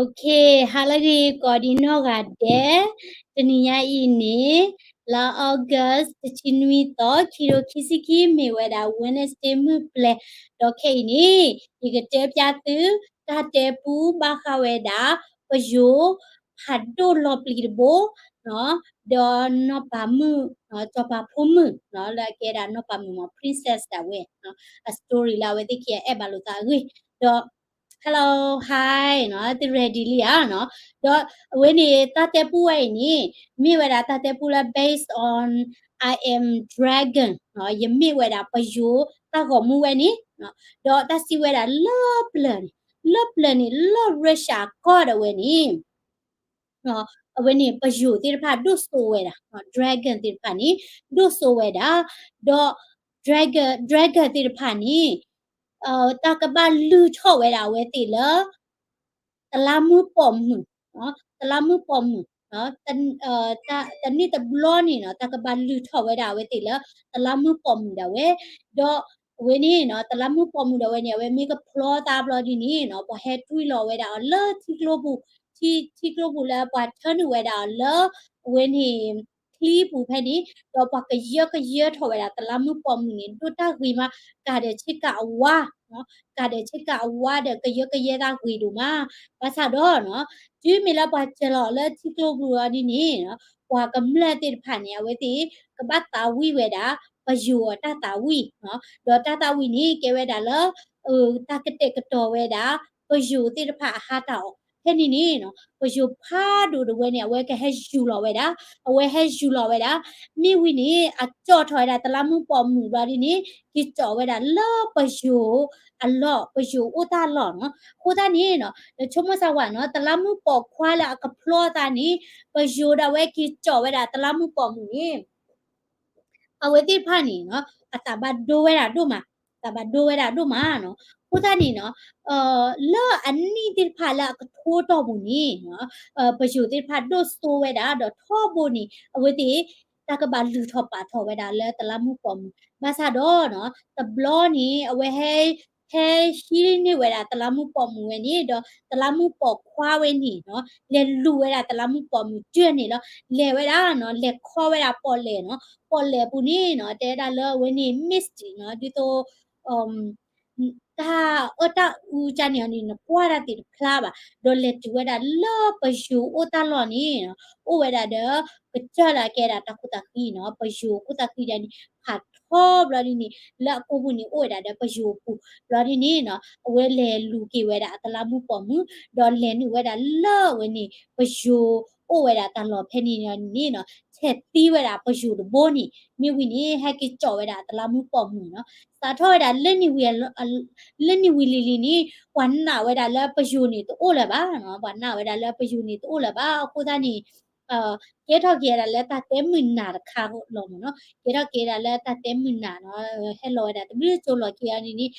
Okay, ဟါလၢအဂ့ၤ ကိးဒံနီၢ်ဂၤဒဲး, တနံၤညါအံၤန့ၣ် လါ August တဆံနွံသီ ခံကထိခံဆံခံ မ့ၢ်ဝဲဒၣ် Wednesday မုၢ်ပျဲၤ, ဒီးခဲအံၤန့ၣ် ယကတဲပျးသု တၢ်တဲပူဘၣ်ဃးဝဲဒၣ် ပယိၤဖးဒိၣ်လီၤပျံၤတဘိ ဒီးနီၢ်ပၤမုၣ်, စီၤပၤဖိမုၣ် လၢအကဲဒၣ်နီၢ်ပၤမုၣ်မ့ၢ် princess ဒၣ်ဝဲ, အ story လၢအဝဲသ့ၣ်ခံဂၤအဲၣ်ဘၣ်လိာ်သးအဂ့ၢ်, ဒီး hello, hi နီၤ, သု ready လံဧါနီၤ, ဒီးအဝဲန့ၣ် တၢ်တဲပူဝဲအံၤန့ၣ် မ့ၢ်ဝဲဒၣ်တၢ်တဲပူလၢ based on I am dragon နီၤ, ယမ့ၢ်ဝဲဒၣ်ပယိၤတၢ်ဂီၤမူဝဲန့ၣ်, ဒီးတၢ်စံးဝဲဒၣ်လၢပျၢၤန့ၣ်, လၢပျၢၤန့ၣ် လၢ Russia ကီၢ်ဒၣ်ဝဲန့ၣ် အဝဲန့ၣ် ပယိၤသ့ၣ်တဖၣ်ဒိၣ်စိဝဲဒၣ်, dragon သ့ၣ်တဖၣ်န့ၣ် ဒိၣ်စိဝဲဒၣ်, ဒီး dragon, dragon သ့ၣ်တဖၣ်န့ၣ် တၢ်ကဘၣ်လုၢ်ထီၣ်ဝဲဒၣ်အဝဲသ့ၣ်လၢ တလးမူပိာ်မုၣ်, တလးမူပိာ်မုၣ်, တနံၣ်တဘျီန့ၣ်နီၤ တၢ်ကဘၣ်လုၢ်ထီၣ်ဝဲဒၣ်အဝဲသ့ၣ်လၢ တလးမူပိာ်မုၣ်ဒၣ်ဝဲ, ဒီးအဝဲန့ၣ်နီၤ တလးမူပိာ်မုၣ်ဒၣ်ဝဲန့ၣ် အဝဲမ့ၢ်ကဖျီသးဘျီဒ်န့ၣ်နီၤ ပှၤဟဲတွံၢ်လီၤဝဲဒၣ်အီၤလၢထံကျိပူၤ, ထံ, ထံကျိပူၤလၢပှၤထၢနုာ်ဝဲဒၣ်အီၤလၢ အဝဲန့ၣ် ချံပူၤဖဲန့ၣ်, ဒီးပှၤကယၢကယဲထီၣ်ဝဲဒၣ်တလးမူပိာ်မုၣ်န့ၣ် ဒိၣ်တၢ်ဂ့ၤမး, ကးဒီးဆ့ကၤအဝါ, ကးဒီးဆ့ကၤအဝါဒီးကယၢကယဲတၢ်ဂ့ၤဒိၣ်မး, ဘၣ်ဆၣ်ဒီးနီၤ တုၤမ့ၢ်လၢပှၤစၢၤလီၤအီၤလၢထံကျိပူၤလီၤဒ်န့ၣ်နီၤ ပှၤကမျၢၢ်သ့ၣ်တဖၣ်န့ၣ် အဝဲသ့ၣ်ကဘၣ်သးဝံၣ်ဝဲဒၣ် ပယိၤအတၢ်သးဝံၣ်နီၤ, ဒီးတၢ်သးဝံၣ်န့ၣ် ကဲဝဲဒၣ်လၢ တၢ်ကတဲာ်ကတီၤဝဲဒၣ် ပယိၤသ့ၣ်တဖၣ်အဟးတၢ်အီၣ်, ဖဲန့ၣ်န့ၣ်နီၤ ပယိၤဖးဒိၣ်ဒၣ်ဝဲန့ၣ် အဝဲကဟဲယူၤလီၤဝဲဒၣ်, အဝဲဟဲယူၤလီၤဝဲဒၣ်, မ့ၢ်ဝံၤန့ၣ် အကၠီၣ်ထီၣ်ဝဲဒၣ်တလးမူပိာ်မုၣ်ဘျီဒ်န့ၣ် က့ၤကၠီၣ်ဝဲဒၣ်လၢပယိၤအလီၢ်, ပယိၤအိၣ်တၢ်လီၢ်နီၤ, အဃိသတးန့ၣ်နီၤ ဒီးဆိကမိၣ်စၢ်ဝဲနီၤ တလးမူပိာ်ခွါလၢအကဖျီသးန့ၣ် ပယိၤဒၣ်ဝဲက့ၤကၠီၣ်ဝဲဒၣ်တလးမူပိာ်မုၣ်န့ၣ် အဝဲသ့ၣ်တဖၣ်န့ၣ်နီၤ အသးဘၣ်ဒိဝဲဒၣ်ဒိၣ်မး, အသးဘၣ်ဒိဝဲဒၣ်ဒိၣ်မးနီၤ, အဃိသတးန့ၣ်နီၤ လၢအနံၣ်သ့ၣ်တဖၣ်လၢအကထိတီၢ်ပူၤန့ၣ်နီၤ ပယိၤသ့ၣ်တဖၣ်ဒိၣ်စိဝဲဒၣ် ဒီးထီဘိန့ၣ် အဝဲသ့ၣ် တၢ်ကဘၣ်လုၢ်ထီၣ်ပာ်ထီၣ်ဝဲဒၣ်လၢတလးမူပိာ်မုၣ်, ဘၣ်ဆၣ်ဒီးနီၤ တဘျီန့ၣ် အဝဲဟဲ ဟဲဟံးန့ၢ်ဝဲဒၣ်တလးမူပိာ်မုၣ်ဝဲန့ၣ် ဒီးတလးမူပိာ်ခွါဝဲန့ၣ်နီၤ လဲၤလူၤဝဲဒၣ်တလးမူပိာ်မုၣ်တၢၢ်န့ၣ်လီၤ, လဲၤဝဲဒၣ်နီၤ လဲၤခီဝဲဒၣ်ပီၣ်လဲၣ်နီၤ, ပီၣ်လဲၣ်ပူၤန့ၣ်နီၤ တဲဝဲဒၣ်လၢအဝဲန့ၣ် misty နီၤ ဒ်သိး တၢ်အၢတၢ်အူကန့ၣ်အီၤန့ၣ် နကွၢ်တၢ်သ့ၣ်တဖျါဘၣ်, ဒီးလဲၤတုၤဝဲဒၣ်လၢပယိၤအိၣ်တၢ်လီၢ်န့ၣ်နီၤ အိၣ်ဝဲဒၣ်ဒီး ကစၢ်လၢအကဲဒၣ်တၢ်ခိၣ်သးဃံနီၤ ပယိၤခိၣ်သးဃံဒၣ်န့ၣ် ဖးထီဘျီဒ်န့ၣ် လၢအကိာ်ပူၤန့ၣ် အိၣ်ဝဲဒၣ်ဒီးပယိၤအပူၤ, ဘျီဒ်န့ၣ်နီၤ အဝဲလဲၤလူၤက့ၤဝဲဒၣ်အတလးမူပိာ်မုၣ် ဒီးလဲၤနုာ်ဝဲဒၣ်လၢအဝဲန့ၣ် ပယိၤအိၣ်ဝဲဒၣ်တၢ်လီၢ်ဖဲန့ၣ်န့ၣ်နီၤ ဆဲးသံဝဲဒၣ်ပယိၤတဘိန့ၣ် မ့ၢ်ဝံၤန့ၣ် ဟဲက့ၤကၠီၣ်ဝဲဒၣ်အတလးမူပိာ်မုၣ်နီၤ, စးထီၣ်ဝဲဒၣ်လၢနံၤဝံၤ လၢနံၤဝံၤလံၤလံၤန့ၣ် ပှၤနာ်ဝဲဒၣ်လၢပယိၤန့ၣ်တအိၣ်လၢၤဘၣ်နီၤ, ပှၤနာ်ဝဲဒၣ်လၢပယိၤန့ၣ်တအိၣ်လၢၤဘၣ်, အဃိသတးန့ၣ် ကဲထီၣ်က့ၤဝဲဒၣ်လၢတၢ်တဲမုာ်နၢ်တခါလီၤမ့ၢ်နီၤ, ကဲထီၣ်က့ၤဝဲဒၣ်လၢတၢ်တဲမုာ်နၢ်နီၤ, ဟဲလီၤဝဲဒၣ်တဘျုးကၠိလီၤက့ၤအီၤန့ၣ်န့ၣ်, ဒီး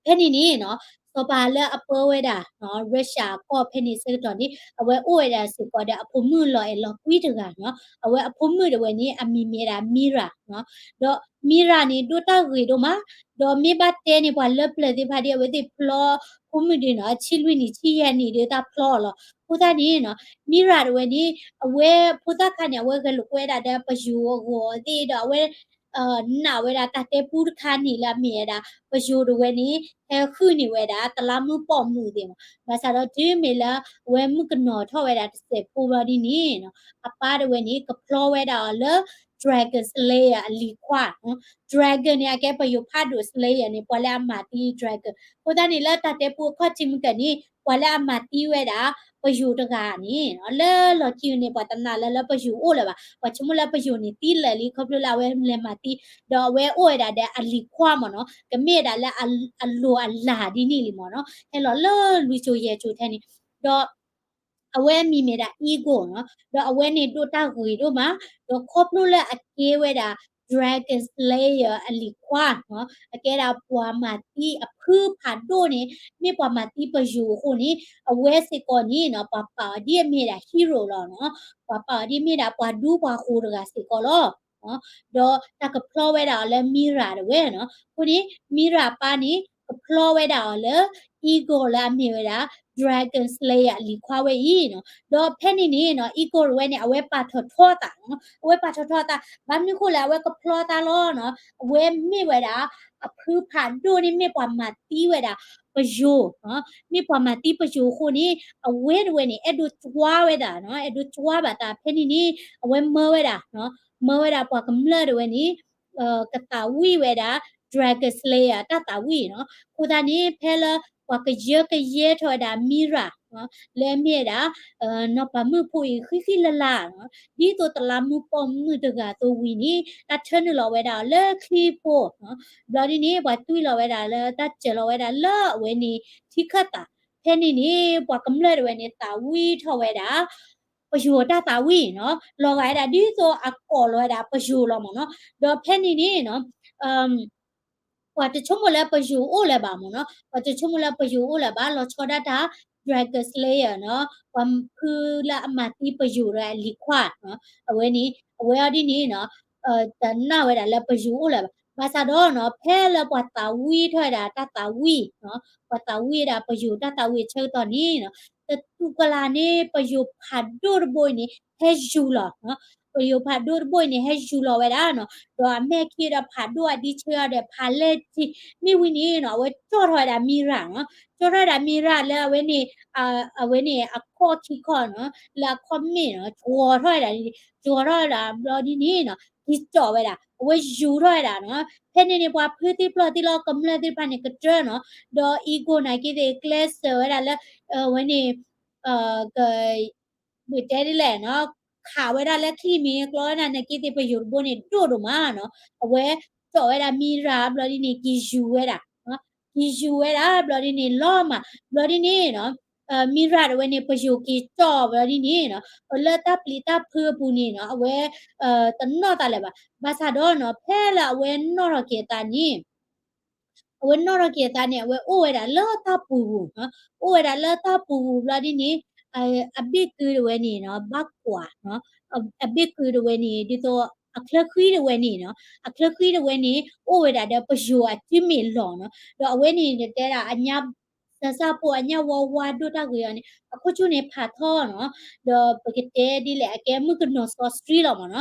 ဖဲန့ၣ်န့ၣ်နီၤ စီၤပၤလၢအပၢဝဲဒၣ် Russia ကီၢ်ဖဲန့ၣ်ဆၢကတီၢ်န့ၣ် အဝဲအိၣ်ဝဲဒၣ်စ့ၢ်ကီးဒီးအဖိမုၣ်လီၤအဲၣ်လီၤကွံတဂၤနီၤ, အဝဲအဖိမုၣ်ဒၣ်ဝဲန့ၣ် အမံၤမ့ၢ်ဝဲဒၣ် Mira နီၤ, ဒီး Mira န့ၣ် ဒိၣ်တၢ်ဂ့ၤဒိၣ်မး, ဒီးမ့ၢ်ဘၣ်တဲန့ၣ် ပှၤလၢပျၢၤသ့ၣ်တဖၣ်ဒ်အဝဲသ့ၣ်ဖျီဖိမုၣ်ဒ်နီၤ ဆံလွံၢ်နံၣ်ဆံယဲၢ်နံၣ်ဒီးတၢ်ဖျီအီၤလီၤ, အဃိသတးန့ၣ်နီၤ Mira ဒၣ်ဝဲန့ၣ် အဝဲဖိသၣ်ခါန့ၣ် အဝဲဂဲၤလိာ်ကွဲဒၣ်ဒီးပယိၤအဂီၤသ့ၣ်ဒီး အဝဲ နာ်ဝဲဒၣ်တၢ်တဲပူတခါန့ၣ်လၢအမ့ၢ်ဝဲဒၣ် ပယိၤဒၣ်ဝဲန့ၣ် ဟဲဟုၣ်န့ၢ်ဝဲဒၣ်တလးမူပိာ်မုၣ်သ့ၣ်မး, ဘၣ်ဆၣ်ဒီးတုၤမ့ၢ်လၢ အဝဲမုၣ်ကနီၤထီၣ်ဝဲဒၣ်တစဲးဖိဘျီဒ်န့ၣ်နီၤ အပၢ်ဒၣ်ဝဲန့ၣ် ကဖျီဝဲဒၣ်အီၤလၢ Dragon Slayer အလံၤခွါ, Dragon န့ၣ် အကဲပယိၤဖးဒိၣ် Slayer န့ၣ် ပှၤလၢအမၤသံ Dragon, အဃိသတးန့ၣ်လၢတၢ်တဲပူအခီၣ်ထံးမုၢ်ကၢန့ၣ် ပှၤလၢအမၤသံဝဲဒၣ် ပယိၤတဂၤန့ၣ် လၢလီၢ်ခံန့ၣ် ပှၤတနာ်လၢလၢပယိၤအိၣ်လၢၤဘၣ်, ပှၤဆိကမိၣ်လၢပယိၤန့ၣ်သံလၢာ်လံ ခီဖျိလၢအဝဲလဲၤမၤသံ, ဒီးအဝဲအိၣ်ဝဲဒၣ်ဒီးအလံၤခွါမ့ၢ်နီၤ ကမ့ၢ်ဝဲဒၣ်လၢအလိၤအလၤဒ်န့ၣ်လံမ့ၢ်နီၤ ဟဲလီၤလၢလွံၢ်ကၠိယဲၢ်ကၠိထဲန့ၣ်, ဒီး အဝဲအမံၤမ့ၢ်ဒၣ် Ego နီၤ ဒီးအဝဲန့ၣ်ဒိၣ်တၢ်ဂ့ၤဒိၣ်မး, ဒီးခီဖျိလၢအကဲဝဲဒၣ် Dragon Slayer အလံၤခွါနီၤ အကဲဒၣ်ပှၤမၤသံအဖုဖးဒိၣ်န့ၣ် မ့ၢ်ပှၤမၤသံပယိၤအဃိန့ၣ် အဝဲစ့ၢ်ကီးန့ၣ်နီၤ ပှၤပာ်အီၤဒ်အမ့ၢ်ဒၣ် hero လီၤနီၤ, ပှၤပာ်အီၤဒ်အမ့ၢ်ဒၣ်ပှၤဒူပှၤဃိၤတဂၤစ့ၢ်ကီးလီၤ. ဒီးတၢ်ကဖျီဝဲဒၣ်အီၤလၢ Mira ဒၣ်ဝဲနီၤ, အဃိန့ၣ် Mira အပၢ်န့ၣ် ကဖျီဝဲဒၣ်အီၤလၢ eagle လၢအမ့ၢ်ဝဲဒၣ် Dragon Slayer အလံၤခွါဝဲအံၤနီၤ. ဒီးဖဲန့ၣ်န့ၣ်နီၤ eagle တဝဲန့ၣ် အဝဲပာ်ထီၣ်ထီအသးနီၤ, အဝဲပာ်ထီၣ်ထီအသး ဘၣ်မနုၤဃိလဲၣ် အဝဲကဖျီသးလီၤနီၤ. အဝဲမ့ၢ်ဝဲဒၣ် အဖုဖးဒိၣ်န့ၣ် မ့ၢ်ပှၤမၤသံဝဲဒၣ် ပယိၤနီၤ, မ့ၢ်ပှၤမၤသံပယိၤအဃိန့ၣ် အဝဲတဝဲန့ၣ် အဲၣ်ဒိးကွၢ်ဝဲဒၣ်နီၤ, အဲၣ်ဒိးကွၢ်ဘၣ်သး ဖဲန့ၣ်န့ၣ် အဝဲမၢဝဲဒၣ်နီၤ, မၢဝဲဒၣ်ပှၤကမျၢၢ်တဝဲန့ၣ် ကသးဝံၣ်ဝဲဒၣ် Dragon Slayer တၢ်သးဝံၣ်နီၤ. အဃိသတးန့ၣ် ဖဲလၢပှၤကယၢကယဲထီၣ်ဝဲဒၣ် Mera နီၤ, လၢအမ့ၢ်ဝဲဒၣ် နီၢ်ပၤမုၣ်ဖိအံၤဃံဃံလၤလၤနီၤ, ဒ်သိးတလါမူးပိာ်မုၣ်တဂၤအသိးဝံၤန့ၣ် တၢ်ထၢနုာ်လီၤဝဲဒၣ်အီၤလၢချံဖိနီၤ. ဘျီဒ်န့ၣ် ပှၤတွံၢ်လီၤဝဲဒၣ်လၢ တၢ်စၢၤလီၤဝဲဒၣ်လၢအဝဲန့ၣ် ထံခၢၣ်သး. ဖဲန့ၣ်န့ၣ် ပှၤကမျၢၢ်တဝဲန့ၣ် သးဝံၣ်ထီၣ်ဝဲဒၣ် ပယိၤတၢ်သးဝံၣ်နီၤ, လီၤဂာ်ဝဲဒၣ်ဒ်သိးအကိးလီၤဝဲဒၣ်ပယိၤလီၤမ့ၢ်နီၤ. ဒီးဖဲန့ၣ်န့ၣ်နီၤ ပှၤတဆိကမိၣ်လၢပယိၤအိၣ်လၢၤဘၣ်မ့ၢ်နီၤ, ပှၤတဆိကမိၣ်လၢပယိၤအိၣ်လၢၤဘၣ်, လီၤဆီဒၣ်တၢ် Dragon Slayer နီၤ, ပှၤဖုလၢအမၤသံပယိၤဒီးအလံၤခွါနီၤ, အဝဲန့ၣ် အဝဲအီၤဒ်န့ၣ်နီၤ တနာ်ဝဲဒၣ်လၢပယိၤအိၣ်လၢၤဘၣ်. ဘၣ်ဆၣ်ဒီးနီၤ ဖဲလၢပှၤသးဝံၣ်ထီၣ်ဝဲဒၣ်တၢ်သးဝံၣ်နီၤ, ပှၤသးဝံၣ်ဝဲဒၣ်ပယိၤတၢ်သးဝံၣ်အဆၢကတီၢ်န့ၣ်နီၤ, တတူၢ်ကလာ်န့ၣ် ပယိၤဖးဒိၣ်တဘိအံၤန့ၣ် ဟဲယူၤလီၤနီၤ, ပယိၤဖးဒိၣ်တဘိအံၤန့ၣ် ဟဲယူၤလီၤဝဲဒၣ်နီၤ, ဒီးအမဲာ်ခံဒီးဖးဒိၣ်အဒံးဆၢအီၤဒီး ဖးလဲၢ်ထံ မ့ၢ်ဝံၤန့ၣ်နီၤ အဝဲကၠီၣ်ထီၣ်ဝဲဒၣ် Mera နီၤ, ကၠီၣ်ထီၣ်ဝဲဒၣ် Mera လၢအဝဲန့ၣ် အဝဲန့ၣ် အခီၣ်ခံခီၣ်နီၤ, လၢအခီၣ်မ့ၣ်နီၤ, ကၠီၣ်ထီၣ်ဝဲဒၣ်, ကၠီၣ်ထီၣ်ဝဲဒၣ်ဘျီဒ်န့ၣ်နီၤ, က့ၤကၠီၣ်ဝဲဒၣ်, အဝဲယူၤထီၣ်ဝဲဒၣ်နီၤ. ဖဲန့ၣ်န့ၣ် ပှၤဖုသံပျီၢ်သံလီၤ ကမျၢၢ်သ့ၣ်တဖၣ်န့ၣ် ကတြၢနီၤ, ဒီး eagle နာ်က့သ့ၣ် ကျဲးစၢးဝဲဒၣ်လၢ အဝဲန့ၣ် က မ့ၢ်တဲဒ်လဲၣ်နီၤ, ခးဝဲဒၣ်လၢချံမ့ၢ်ကျီဝဲဒၣ် နာ်က့သ့ၣ် ပယိၤတဘိန့ၣ် ဒိၣ်ဒိၣ်မးနီၤ, အဝဲကၠီၣ်ဝဲဒၣ် Mera ဘျီဒ်န့ၣ် က့ၤယူၤဝဲဒၣ်, က့ၤယူၤဝဲဒၣ်ဘျီဒ်န့ၣ် လီၤမး, ဘျီဒ်န့ၣ်နီၤ Mera တဝဲန့ၣ် ပယိၤက့ၤကၠီၣ်ဘျီဒ်န့ၣ်နီၤ, လၢတၢ်ပျံၤတၢ်ဖုးအပူၤန့ၣ်နီၤ အဝဲ တနီၣ်သးလၢၤဘၣ်. ဘၣ်ဆၣ်ဒီးနီၤ ဖဲလၢအဝဲနီၣ်ထီၣ်က့ၤအသးန့ၣ် အဝဲနီၣ်ထီၣ်က့ၤအသးန့ၣ် အဝဲအိၣ်ဝဲဒၣ်လၢတၢ်ပူၤပူၤ, အိၣ်ဝဲဒၣ်လၢတၢ်ပူၤပူၤဘျီဒ်န့ၣ် အဘ့ၣ်ကုတဝဲန့ၣ်နီၤ ဘၣ်ကွၢ်, အဘ့ၣ်ကုတဝဲန့ၣ် ဒ်သိး အချၢဃံတဝဲန့ၣ်နီၤ, အချၢဃံတဝဲန့ၣ် အိၣ်ဝဲဒၣ်ဒီးပယိၤအစုမ့ၣ်လီၤနီၤ, ဒီးအဝဲန့ၣ်တဲဒၣ်အညၣ် စၢ်စၢ်ဖိအညၣ်ဝါဝါဒိၣ်တၢ်ဂ့ၤအီၤန့ၣ် အခိၣ်ဆူၣ်န့ၣ်ဖးထီနီၤ, ဒီးပကတဲဒ်လဲၣ် အကဲမုၣ်ကနီၤစီဆှံလီၤမ့ၢ်န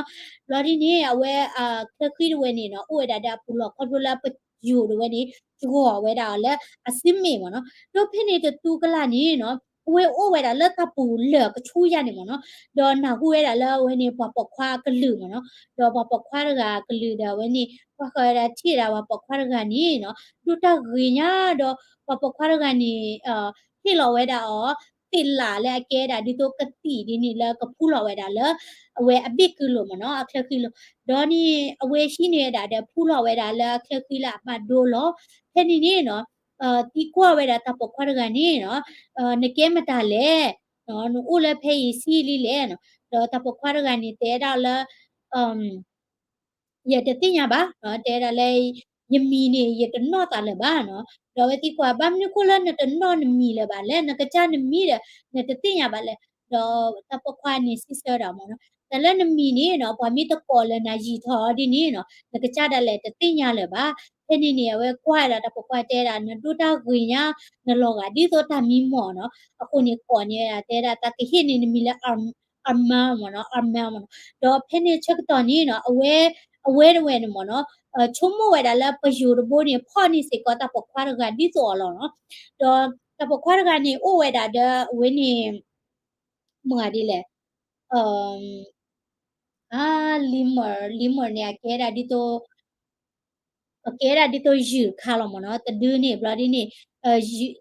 ီၤ, ဘျီဒ်န့ၣ် အဝဲ ချၢဃံတဝဲန့ၣ်နီၤ အိၣ်ဝဲဒၣ်ဒီးအပူၤလီၢ်ခီဖျိလၢပယိၤတဝဲန့ၣ် စှီၤဝဲဒၣ်အီၤလၢအစုမ့ၣ်မ့ၢ်နီၤ, ဒီးဖဲန့ၣ်တတူၢ်ကလာ်န့ၣ်နီၤ အဝဲအိၣ်ဝဲဒၣ်လၢတၢ်ပူၤလၢာ်ကဆူၣ်ယါန့ၣ်မ့ၢ်နီၤ, ဒီးနၢ်ဟူဝဲဒၣ်လၢအဝဲန့ၣ် ပှၤပိာ်ခွါအကလုၢ်မ့ၢ်နီၤ, ဒီးပှၤပိာ်ခွါတဂၤအကလုၢ်ဒီးအဝဲန့ၣ် ကွၢ်ဃီဝဲဒၣ်ထံၣ်ဝဲဒၣ်ပှၤပိာ်ခွါတဂၤန့ၣ်နီၤ ဒိၣ်တၢ်ဂ့ၤညါဒီး ပှၤပိာ်ခွါတဂၤန့ၣ် ဟ့ၣ်လီၤဝဲဒၣ်အီၤ သ့ၣ်လးလၢအကဲဒၣ်ဒ်သိးကသံၣ်ဒ်န့ၣ်လၢကဖူလီၤဝဲဒၣ်လၢ အဝဲအဘ့ၣ်ကုလိၤမ့ၢ်နီၤ အချၢဃံလိၤ, ဒီးန့ၣ် အဝဲဟံးန့ၢ်ဝဲဒၣ်ဒီးဖူလီၤဝဲဒၣ်လၢအချၢဃံလၢအဘၣ်ဒိလီၤ, ဖဲန့ၣ်န့ၣ်နီၤ သံကွၢ်ဝဲဒၣ်တၢ်ပိာ်ခွါတဂၤန့ၣ်နီၤ နကဲမတၤလဲၣ်, နအိၣ်လၢဖဲအံၤဆံးလံလဲၣ်နီၤ, ဒီးတၢ်ပိာ်ခွါတဂၤန့ၣ် တဲဒၣ်လၢ ယတသ့ၣ်ညါဘၣ်, တဲဒၣ်လၢ ယမံၤန့ၣ် ယတနီၣ်သးလၢၤဘၣ်နီၤ, ဒီးအဝဲသံကွၢ် ဘၣ်မနုၤဃိလၢနတနီၣ်နမံၤလၢၤဘၣ်လဲၣ်, နကစၢ်နမံၤဒီး နတသ့ၣ်ညါဘၣ်လဲၣ်, ဒီးတၢ်ပိာ်ခွါန့ၣ်စံးဆၢဒၣ်မ့ၢ်နီၤ, တၢ်လၢနမံၤန့ၣ်နီၤ ပှၤမ့ၢ်တကိးလၢနၤယံာ်ထီၣ်အီၤဒ်န့ၣ်နီၤ နကစၢ်ဒၣ်လဲာ်တသ့ၣ်ညါလၢၤဘၣ်, ဖဲန့ၣ်န့ၣ် အဝဲကွၢ်ဝဲဒၣ်တၢ်ပိာ်ခွါတဲဒၣ် နဒိၣ်တၢ်ဂ့ၤညါ နလီၤဂာ်ဒ်သိးတၢ်မံမီၢ်နီၤ, အဃိန့ၣ်ကိးန့ၢ်ဝဲဒၣ် တဲဒၣ်သးကဟ့ၣ်န့ၢ်နမံၤလၢ Armand မ့ၢ်နီၤ Armand မ့ၢ်နီၤ, ဒီးဖဲန့ၣ်ဆၢကတီၢ်န့ၣ်နီၤ အဝဲ အဝဲတဝဲန့ၣ်မ့ၢ်နီၤ ဆိကမိၣ်ဝဲဒၣ်လၢပယိၤတဘိန့ၣ် ဖီၣ်န့ၢ်စ့ၢ်ကီးတၢ်ပိာ်ခွါတဂၤဒ်သိးအီၤလီၤနီၤ, ဒီးတၢ်ပိာ်ခွါတဂၤန့ၣ် အိၣ်ဝဲဒၣ်ဒီးအဝဲန့ၣ် မၤဒ်လဲၣ် အ Lemur Lemur န့ၣ် အကဲဒၣ်ဒ်သိး အကဲဒၣ်ဒ်သိးယုၢ်တခါလီၤမ့ၢ်နီၤ, တဒုန့ၣ် ဘျီဒ်န့ၣ်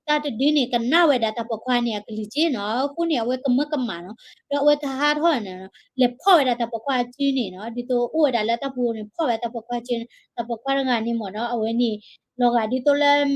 တၢ်တဒုန့ၣ် ကနၣ်ဝဲဒၣ်တၢ်ပိာ်ခွါန့ၣ် အကလုၢ်က့နီၤ, အဃိန့ၣ် အဝဲကမၢကမၣ်နီၤ, ဒီးအဝဲကဟးထီၣ်န့ၣ် လဲၤဖီၣ်ဝဲဒၣ်တၢ်ပိာ်ခွါအစုန့ၣ်နီၤ, ဒ်သိးအိၣ်ဝဲဒၣ်လၢတၢ်ပူၤန့ၣ် ဖီၣ်ဝဲတၢ်ပိာ်ခွါအစုန့ၣ်, တၢ်ပိာ်ခွါတဂၤန့ၣ်မ့ၢ်နီၤ အဝဲန့ၣ် လီၤဂာ်ဒ်သိးလၢ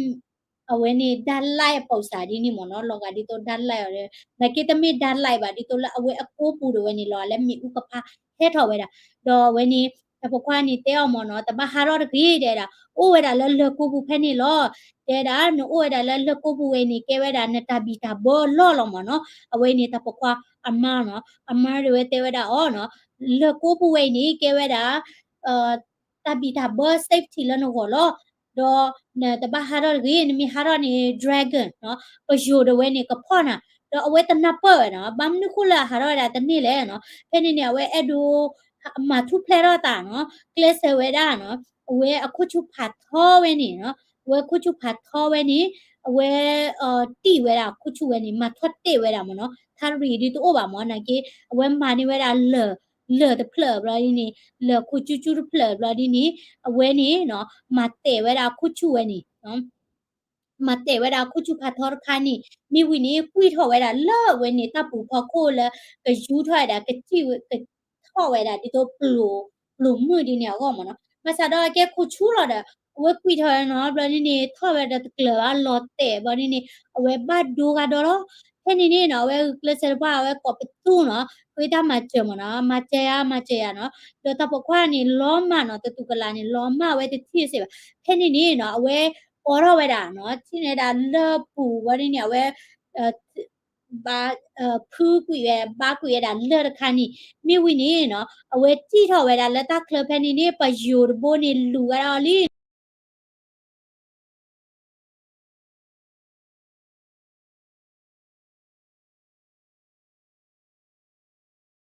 အဝဲန့ၣ် ဓာတ်လိုက် အပူၤစၢ်ဒ်န့ၣ်မ့ၢ်နီၤ, လီၤဂာ်ဒ်သိး ဓာတ်လိုက် အီၤဒီး နာ်က့တမ့ၢ် ဓာတ်လိုက် ဘၣ် ဒ်သိးလၢအဝဲအကိာ်ပူၤဒၣ်ဝဲန့ၣ် လီၤဂာ်လၢမ့ၣ်အူကဖးဟဲထီၣ်ဝဲဒၣ်, ဒီးအဝဲန့ၣ် တၢ်ပိာ်ခွါန့ၣ်တဲအီၤမ့ၢ်နီၤ, တဘၣ်ဟးထီၣ်တဂ့ၤ တဲဒၣ်, အိၣ်ဝဲဒၣ်လၢလၢၢ်ကိာ်ပူၤဖဲန့ၣ်လီၤ, တဲဒၣ် နအိၣ်ဝဲဒၣ်လၢလၢၢ်ကိာ်ပူၤဝဲန့ၣ် ကဲဝဲဒၣ်နတၢ်ဘံၣ်တၢ်ဘၢလီၢ်လီၤမ့ၢ်နီၤ, အဝဲန့ၣ် တၢ်ပိာ်ခွါ အမါနီၤ, အမါဒၣ်ဝဲတဲဝဲဒၣ်အီၤနီၤ, လၢၢ်ကိာ်ပူၤဝဲအံၤန့ၣ် ကဲဝဲဒၣ် တၢ်ဘံၣ်တၢ်ဘၢ safety လၢနဂီၢ်လီၤ, ဒီးနတဘၣ်ဟးထီၣ်တဂ့ၤ, နမ့ၢ်ဟးထီၣ်န့ၣ် dragon နီၤ, ပယိၤဒၣ်ဝဲန့ၣ်ကဖီၣ်နၤ, ဒီးအဝဲတနၢ်ပၢၢ်ဝဲနီၤ, ဘၣ်မနုၤဃိလၢအဟးထီၣ်ဝဲဒၣ်တန့ၢ်လဲၣ်နီၤ. ဖဲန့ၣ်န့ၣ် အဝဲအဲၣ်ဒိး မၤထူၣ်ဖျဲးထီၣ်အသးနီၤ, ကျဲးစၢးဝဲဒၣ်နီၤ, အဝဲအခိၣ်ဆူၣ်ဖးထီဝဲန့ၣ်နီၤ, အဝဲခိၣ်ဆူၣ်ဖးထီဝဲန့ၣ်, အဝဲ တံၢ်ဝဲဒၣ်အခိၣ်ဆူၣ်ဝဲန့ၣ် မၤထီၣ်တဲာ်ဝဲဒၣ်မ့ၢ်နီၤ, ထါရံၣ်ဒုးတအိၣ်ဘၣ်မ့ၢ်, နာ်က့ အဝဲမၤန့ၢ်ဝဲဒၣ်လၢၢ်, လၢၢ်တဖျၢၣ်ဘျီဒ်န့ၣ်, လၢၢ်ခိၣ်ကၠူကၠူတဖျၢၣ်ဘျီဒ်န့ၣ်, အဝဲန့ၣ်နီၤ မၤတဲာ်ဝဲဒၣ်အခိၣ်ဆူၣ်ဝဲန့ၣ် မၤတဲာ်ဝဲဒၣ်အခိၣ်ဆူၣ်ဖးထီတခါန့ၣ်, မ့ၢ်ဝံၤန့ၣ် ကွံာ်ထီၣ်ဝဲဒၣ်လၢအဝဲန့ၣ် တၢ်ပူၤဖီခိၣ်လၢ ကယူထီၣ်ဝဲဒၣ် ကစံၣ်ဝဲ ကထီၣ်ဝဲဒၣ်ဒ်သိး ပျိၤမုၣ်ဒ်န့ၣ်အဂီၢ်မ့ၢ်နီၤ. ဘၣ်ဆၣ်ဒီးအကဲခိၣ်ဆူၣ်လီၤဒီး အဝဲကွံာ်ထီၣ်ဝဲနီၤ, ဘျီဒ်န့ၣ် ထီၣ်ဝဲဒီးတကျၢၤဘၣ် လီၤတဲာ်ဘျီဒ်န့ၣ် အဝဲဘၣ်ဒိဂၤဒီးလီၤ. ဖဲန့ၣ်န့ၣ်နီၤ အဝဲဂုာ်ကျဲးစၢးတပှၢ် အဝဲကိးပသူနီၤ, ဃ့တၢ်မၤစၢၤမ့ၢ်နီၤ, မၤစၢၤယၤ မၤစၢၤယၤနီၤ. ဒီးတၢ်ပိာ်ခွါန့ၣ် လီၤမၢ်နီၤ, တတူၢ်ကလာ်န့ၣ် လီၤမၢ်ဝဲတထံၣ်စ့ၢ်ဘၣ်. ဖဲန့ၣ်န့ၣ်နီၤ အဝဲကိးထီၣ်ဝဲဒၣ်နီၤ, ထံၣ်န့ၢ်ဝဲဒၣ်လၢၢ်ပူၤဘျီဒ်န့ၣ် အဝဲ ဘါ ဖုကွံာ်ဝဲ ဘါကွံာ်ဝဲဒၣ်လၢၢ်တခါန့ၣ်, မ့ၢ်ဝံၤန့ၣ်နီၤ အဝဲစံၣ်ထီၣ်ဝဲဒၣ်လၢတၢ်ချၢဖဲန့ၣ်န့ၣ် ပယိၤတဘိန့ၣ်လူၤဝဲဒၣ်အီၤ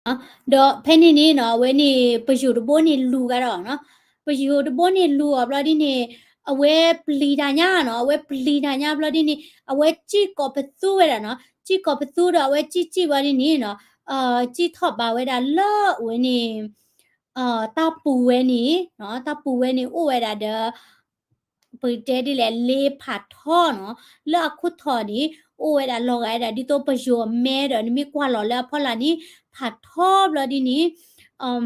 လံ ဒီးဖဲန့ၣ်န့ၣ်နီၤ အဝဲန့ၣ် ပယိၤတဘိန့ၣ်လူၤကဒီးနီၤ, ပယိၤတဘိန့ၣ်လူၤအီၤဘျီဒ်န့ၣ် အဝဲပျံၤတၢ်ညါနီၤ, အဝဲပျံၤတၢ်ညါဘျီဒ်န့ၣ် အဝဲစံၣ်ကိးပသူဝဲဒၣ်နီၤ, စံၣ်ကိးပသူဒီးအဝဲစံၣ်စံၣ်ဘျီဒ်န့ၣ်နီၤ, စံၣ်ထီၣ်ဘးဝဲဒၣ်လၢအဝဲန့ၣ် တၢ်ပူၤဝဲန့ၣ်, တၢ်ပူၤဝဲန့ၣ်အိၣ်ဝဲဒၣ်ဒီး ပတဲဒ်လဲၣ် လ့ဖးထီနီၤ, လၢအခိၣ်ထံးန့ၣ် အိၣ်ဝဲဒၣ်လီၤဂာ်ဝဲဒၣ်ဒ်သိးပယိၤအမဲဒီး နမ့ၢ်ကွၢ်လီၤလၢအဖီလာ်န့ၣ် ဖးထီဘျီဒ်န့ၣ်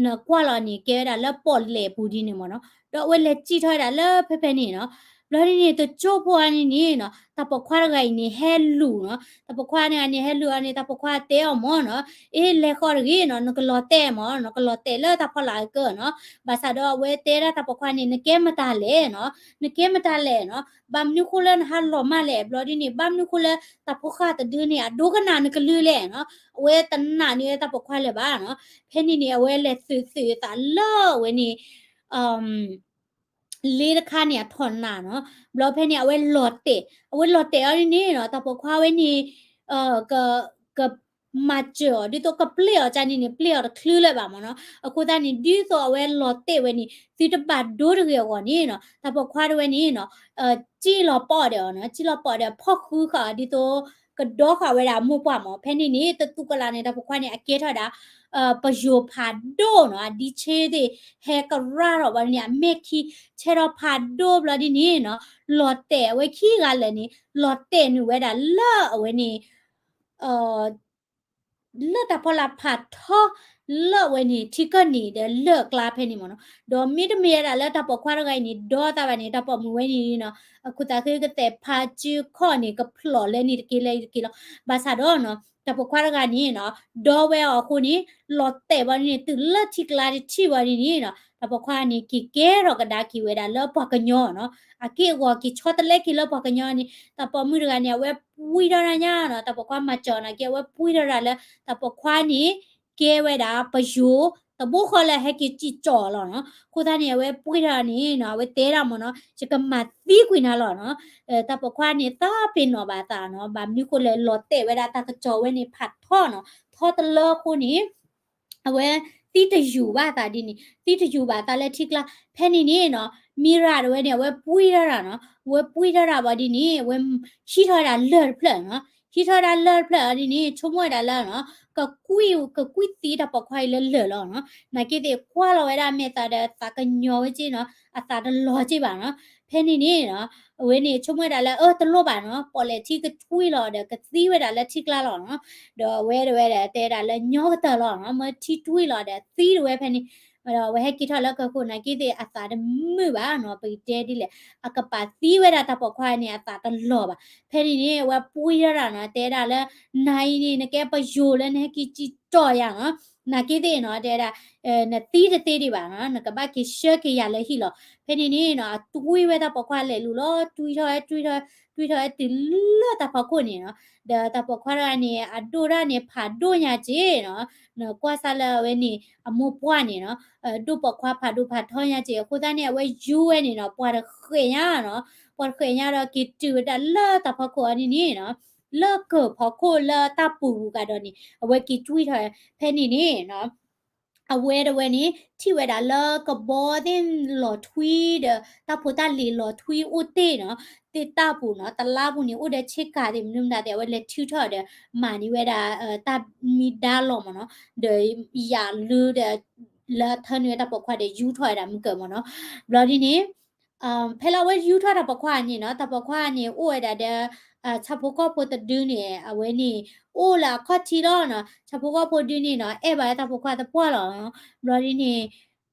နကွၢ်လီၤန့ၣ် ကဲဝဲဒၣ်လၢပီၣ်လဲၣ်ပူၤဒ်န့ၣ်မ့ၢ်နီၤ, ဒီးအဝဲလဲၤစံၣ်ထီၣ်ဝဲဒၣ်လၢဖဲဖဲန့ၣ်နီၤ, ဘျီဒ်န့ၣ် တကၠိဖိအန့ၣ်န့ၣ်နီၤ တၢ်ပိာ်ခွါတဂၤအံၤန့ၣ်ဟဲလူၤနီၤ, တၢ်ပိာ်ခွါန့ၣ်အန့ၣ်ဟဲလူၤအန့ၣ် တၢ်ပိာ်ခွါတဲအီၤမ့ၢ်နီၤ, အ့ လဲၤဃီတဂ့ၤနီၤ နကလီၤတဲာ်မ့ၢ် နကလီၤတဲာ်လၢတၢ်ဖီလာ်အကၢနီၤ, ဘၣ်ဆၣ်ဒီးအဝဲတဲဒၣ်တၢ်ပိာ်ခွါန့ၣ် နကဲမတၤလဲၣ်နီၤ, နကဲမတၤလဲၣ်နီၤ, ဘၣ်မနုၤဃိလၢနဟးလီၤမၢ်လဲၣ် ဘျီဒ်န့ၣ် ဘၣ်မနုၤဃိလၢတၢ်ဖိဃၢ်တဒုန့ၣ် အဒိကနၣ်နကလုၢ်လဲၣ်နီၤ, အဝဲတနာ်န့ၢ်တၢ်ပိာ်ခွါလၢၤဘၣ်နီၤ, ဖဲန့ၣ်န့ၣ် အဝဲလဲၤသုးသုးအသးလၢအဝဲန့ၣ် လ့တခါန့ၣ်အထီၣ်နၢ်နီၤ, ဘျီဖဲန့ၣ် အဝဲလီၤတဲာ်, အဝဲလီၤတဲာ်အီၤဒ်န့ၣ်နီၤ တၢ်ပိာ်ခွါဝဲန့ၣ် က ကမၤစၢၤအီၤ ဒ်သိးကပျဲအီၤကန့ၣ်န့ၣ် ပျဲအီၤတချုးလၢၤဘၣ်မ့ၢ်နီၤ, အဃိသတးန့ၣ် ဒ်သိးအဝဲလီၤတဲာ်ဝဲန့ၣ် သုတဘၣ်ဒိတဂ့ၤအဂီၢ်န့ၣ်နီၤ တၢ်ပိာ်ခွါတဝဲန့ၣ်နီၤ စံၣ်လီၤပီၣ်ဒီးအီၤနီၤ, စံၣ်လီၤပီၣ်ဒီးဖီၣ်ဃုဃာ်အီၤ ဒ်သိး ကဒီဃာ်ဝဲဒၣ်အမိၢ်ပှၢ်မ့ၢ်, ဖဲန့ၣ်န့ၣ် တတူၢ်ကလာ်န့ၣ် တၢ်ပိာ်ခွါန့ၣ် အကဲထီၣ်ဒၣ် ပယိၤဖးဒိၣ်နီၤ, အဒံးဆ့သ့ၣ် ဟဲကရၢ်ထီၣ်ဘၣ်န့ၣ် အမဲၢ်ခံ ဆဲထီၣ်ဖးဒိၣ်ဘျီဒ်န့ၣ်နီၤ, လီၤတဲာ်အဝဲခံဂၤလၢာ်န့ၣ် လီၤတဲာ်နုာ်ဝဲဒၣ်လၢအဝဲန့ၣ် လၢတၢ်ဖီလာ်ဖးထီ လၢအဝဲန့ၣ် ထံကၢၢ်နံၤဒီးလၢၢ်အကျါဖဲန့ၣ်မ့ၢ်နီၤ, ဒီးမ့တမ့ၢ်ဝဲဒၣ်လၢတၢ်ပိာ်ခွါတဂၤအံၤန့ၣ် ဒီသးဘၣ်န့ၣ် တၢ်ပိာ်မုၣ်ဝဲန့ၣ်နီၤ အခိၣ်သးဃ့ကသဲးဖးစုခီၣ်န့ၣ် ကဖျိးလဲန့ၣ်တက့ၢ်လၢတက့ၢ်လီၤ. ဘၣ်ဆၣ်ဒီးနီၤ တၢ်ပိာ်ခွါတဂၤန့ၣ်နီၤ ဒီဝဲအီၤအဃိန့ၣ် လီၤတဲာ်ဘၣ်န့ၣ် တုၤလၢထံကျါတထံၣ်ဘၣ်န့ၣ်နီၤ တၢ်ပိာ်ခွါန့ၣ် က့ၤကဲထီၣ်ကဒါက့ၤဝဲဒၣ်လၢပှၤကညီနီၤ, အက့ၢ်အဂီၤက့ၤဆီတလဲက့ၤလၢပှၤကညီန့ၣ် တၢ်ပိာ်မုၣ်တဂၤန့ၣ် အဝဲပှံထီၣ်တၢ်ညါနီၤ, တၢ်ပိာ်ခွါမၤစၢၤနာ်က့ အဝဲပှံထီၣ်တၢ်လၢ တၢ်ပိာ်ခွါန့ၣ် ကဲဝဲဒၣ်ပယိၤ တဘိဃီလၢဟဲက့ၤစံၣ်ကၠီၣ်အီၤလီၤနီၤ. အဃိသတးန့ၣ် အဝဲပှံထီၣ်န့ၣ်နီၤ အဝဲတဲဒၣ်မ့ၢ်နီၤ ယကမၤသံကွံာ်နၤလီၤနီၤ. တၢ်ပိာ်ခွါန့ၣ် သးပ့ၤနီၣ်ဘၣ်အသးနီၤ, ဘၣ်မနုၤဃိလဲၣ် လီၤတဲာ်ဝဲဒၣ်တၢ်ကစီၣ်ဝဲန့ၣ် ဖးထီနီၤ, ထီတလၢအဃိန့ၣ် အဝဲသံတယူၤဘၣ်အသးဒ်န့ၣ် သံတယူၤဘၣ်အသးလၢထံကျါ ဖဲန့ၣ်န့ၣ်နီၤ မံရၣ်တဝဲန့ၣ် အဝဲပှံထီၣ်တၢ်နီၤ, အဝဲပှံထီၣ်တၢ်ဘၣ်ဒ်န့ၣ် အဝဲဟံးထီၣ်ဝဲဒၣ်လၢၢ်တဖျၢၣ်နီၤ, ဟံးထီၣ်ဝဲဒၣ်လၢၢ်တဖျၢၣ်အီၤဒ်န့ၣ် ဆိကမိၣ်ဝဲဒၣ်လၢနီၤ ကကွံ ကကွံသံတၢ်ပိာ်ခွါအံၤလၢလၢၢ်လီၤနီၤ. နာ်က့သ့ၣ်ကွၢ်လီၤဝဲဒၣ်မဲာ်သးဒီး သးကညီၤဝဲက့နီၤ, အသးတလီၤက့ဘၣ်နီၤ. ဖဲန့ၣ်န့ၣ်နီၤ အဝဲန့ၣ် ဆိကမိၣ်ဝဲဒၣ်လၢ အၢ တလိၣ်ဘၣ်နီၤ, ပီၣ်လဲၣ်ထံကထွံလီၤဒီး ကသံဝဲဒၣ်လၢထံကျါလီၤနီၤ. ဒီးအဝဲတဝဲဒီး တဲဒၣ်လၢညီကတၢၢ်လီၤနီၤ, မၢထံထွံလီၤဒီးသံတဝဲဖဲန့ၣ် ဒီးအဝဲဟဲက့ၤထီၣ်လၢကၢၢ်ခိၣ် နာ်က့သ့ၣ်အသးတမုာ်ဘၣ်နီၤ, ပကတဲဒ်လဲၣ် အကပာ်သံဝဲဒၣ်တၢ်ပိာ်ခွါန့ၣ် အသးတလီၤဘၣ်. ဖဲန့ၣ်န့ၣ် အဝဲပှံထီၣ်တၢ်နီၤ, တဲဒၣ်လၢ နၤအံၤန့ၣ် နကဲပယိၤလၢနဟဲက့ၤစံၣ် နကဘၣ်က့ၤကၠီၣ်ယၤနီၤ, နာ်က့သ့ၣ်နီၤ တဲဝဲဒၣ်, နသံတသ့ဒံးဘၣ်နီၤ, နကဘၣ်က့ၤဆှၢက့ၤယၤလၢဟံၣ်လီၤ. ဖဲန့ၣ်န့ၣ်နီၤ အတွံၢ်ဝဲတၢ်ပိာ်ခွါလဲၤလူၤလီၤ, တွံၢ်ထီၣ်ဝဲ တွံၢ်ထီၣ်, တွံၢ်ထီၣ်ဝဲတုၤလၢတၢ်ဖီခိၣ်န့ၣ်နီၤ, ဒီးတၢ်ပိာ်ခွါတဂၤန့ၣ် အဒိၣ်ဒၣ်န့ၣ် ဖးဒိၣ်ညါက့နီၤ, နကွၢ်စၢ်လၢအဝဲန့ၣ် အမိၢ်ပှၢ်န့ၣ်နီၤ, ဒိၣ်ပိာ်ခွါဖးဒိၣ်ဖးထီညါက့, အဃိသတးန့ၣ် အဝဲယူဝဲန့ၣ်နီၤ ပှၤတဃဲးညါနီၤ, ပှၤတဃဲးညါဒီးက့ၤတုၤဝဲဒၣ်လၢတၢ်ဖီခိၣ်အီၤန့ၣ်န့ၣ်နီၤ, လၢကၢၢ်ဖီခိၣ်လၢတၢ်ပူၤပူၤကဒီးန့ၣ် အဝဲက့ၤတွံၢ်ထီၣ်ဝဲ, ဖဲန့ၣ်န့ၣ်နီၤ အဝဲတဝဲန့ၣ် ထံၣ်ဝဲဒၣ်လၢကဘီသ့ၣ်လီၤထွံဒီး တၢ်ဖိတၢ်လံၤလီၤထွံအိၣ်တ့ၢ်နီၤ, သ့ၣ်တၢ်ပူၤနီၤ, တလါပူၤန့ၣ် အိၣ်ဒီးဆ့ကၤသ့ၣ် မနုၤမတၤသ့ၣ် အဝဲလဲၤထုထီၣ်ဒီး မၤန့ၢ်ဝဲဒၣ် တၢ်မံဒါလီၤမ့ၢ်နီၤ, ဒီးယၤလူဒီး လၢထၢနုာ်ဝဲတၢ်ပိာ်ခွါဒီး ယူထီၣ်ဝဲဒၣ်မုၢ်ကၢၢ်မ့ၢ်နီၤ, ဘျီဒ်န့ၣ် ဖဲလၢအဝဲယူထီၣ်တၢ်ပိာ်ခွါန့ၣ်နီၤ, တၢ်ပိာ်ခွါန့ၣ် အိၣ်ဝဲဒၣ်ဒီး ဆၣ်ဖိကီၢ်ဖိတဒုန့ၣ် အဝဲန့ၣ် အိၣ်လၢအခီၣ်ထံးလီၤနီၤ, ဆၣ်ဖိကီၢ်ဖိဒုန့ၣ်နီၤ အဲၣ်ဘၣ်လၢတၢ်ပိာ်ခွါသပှၢ်လီၤ, ဘျီဒ်န့ၣ်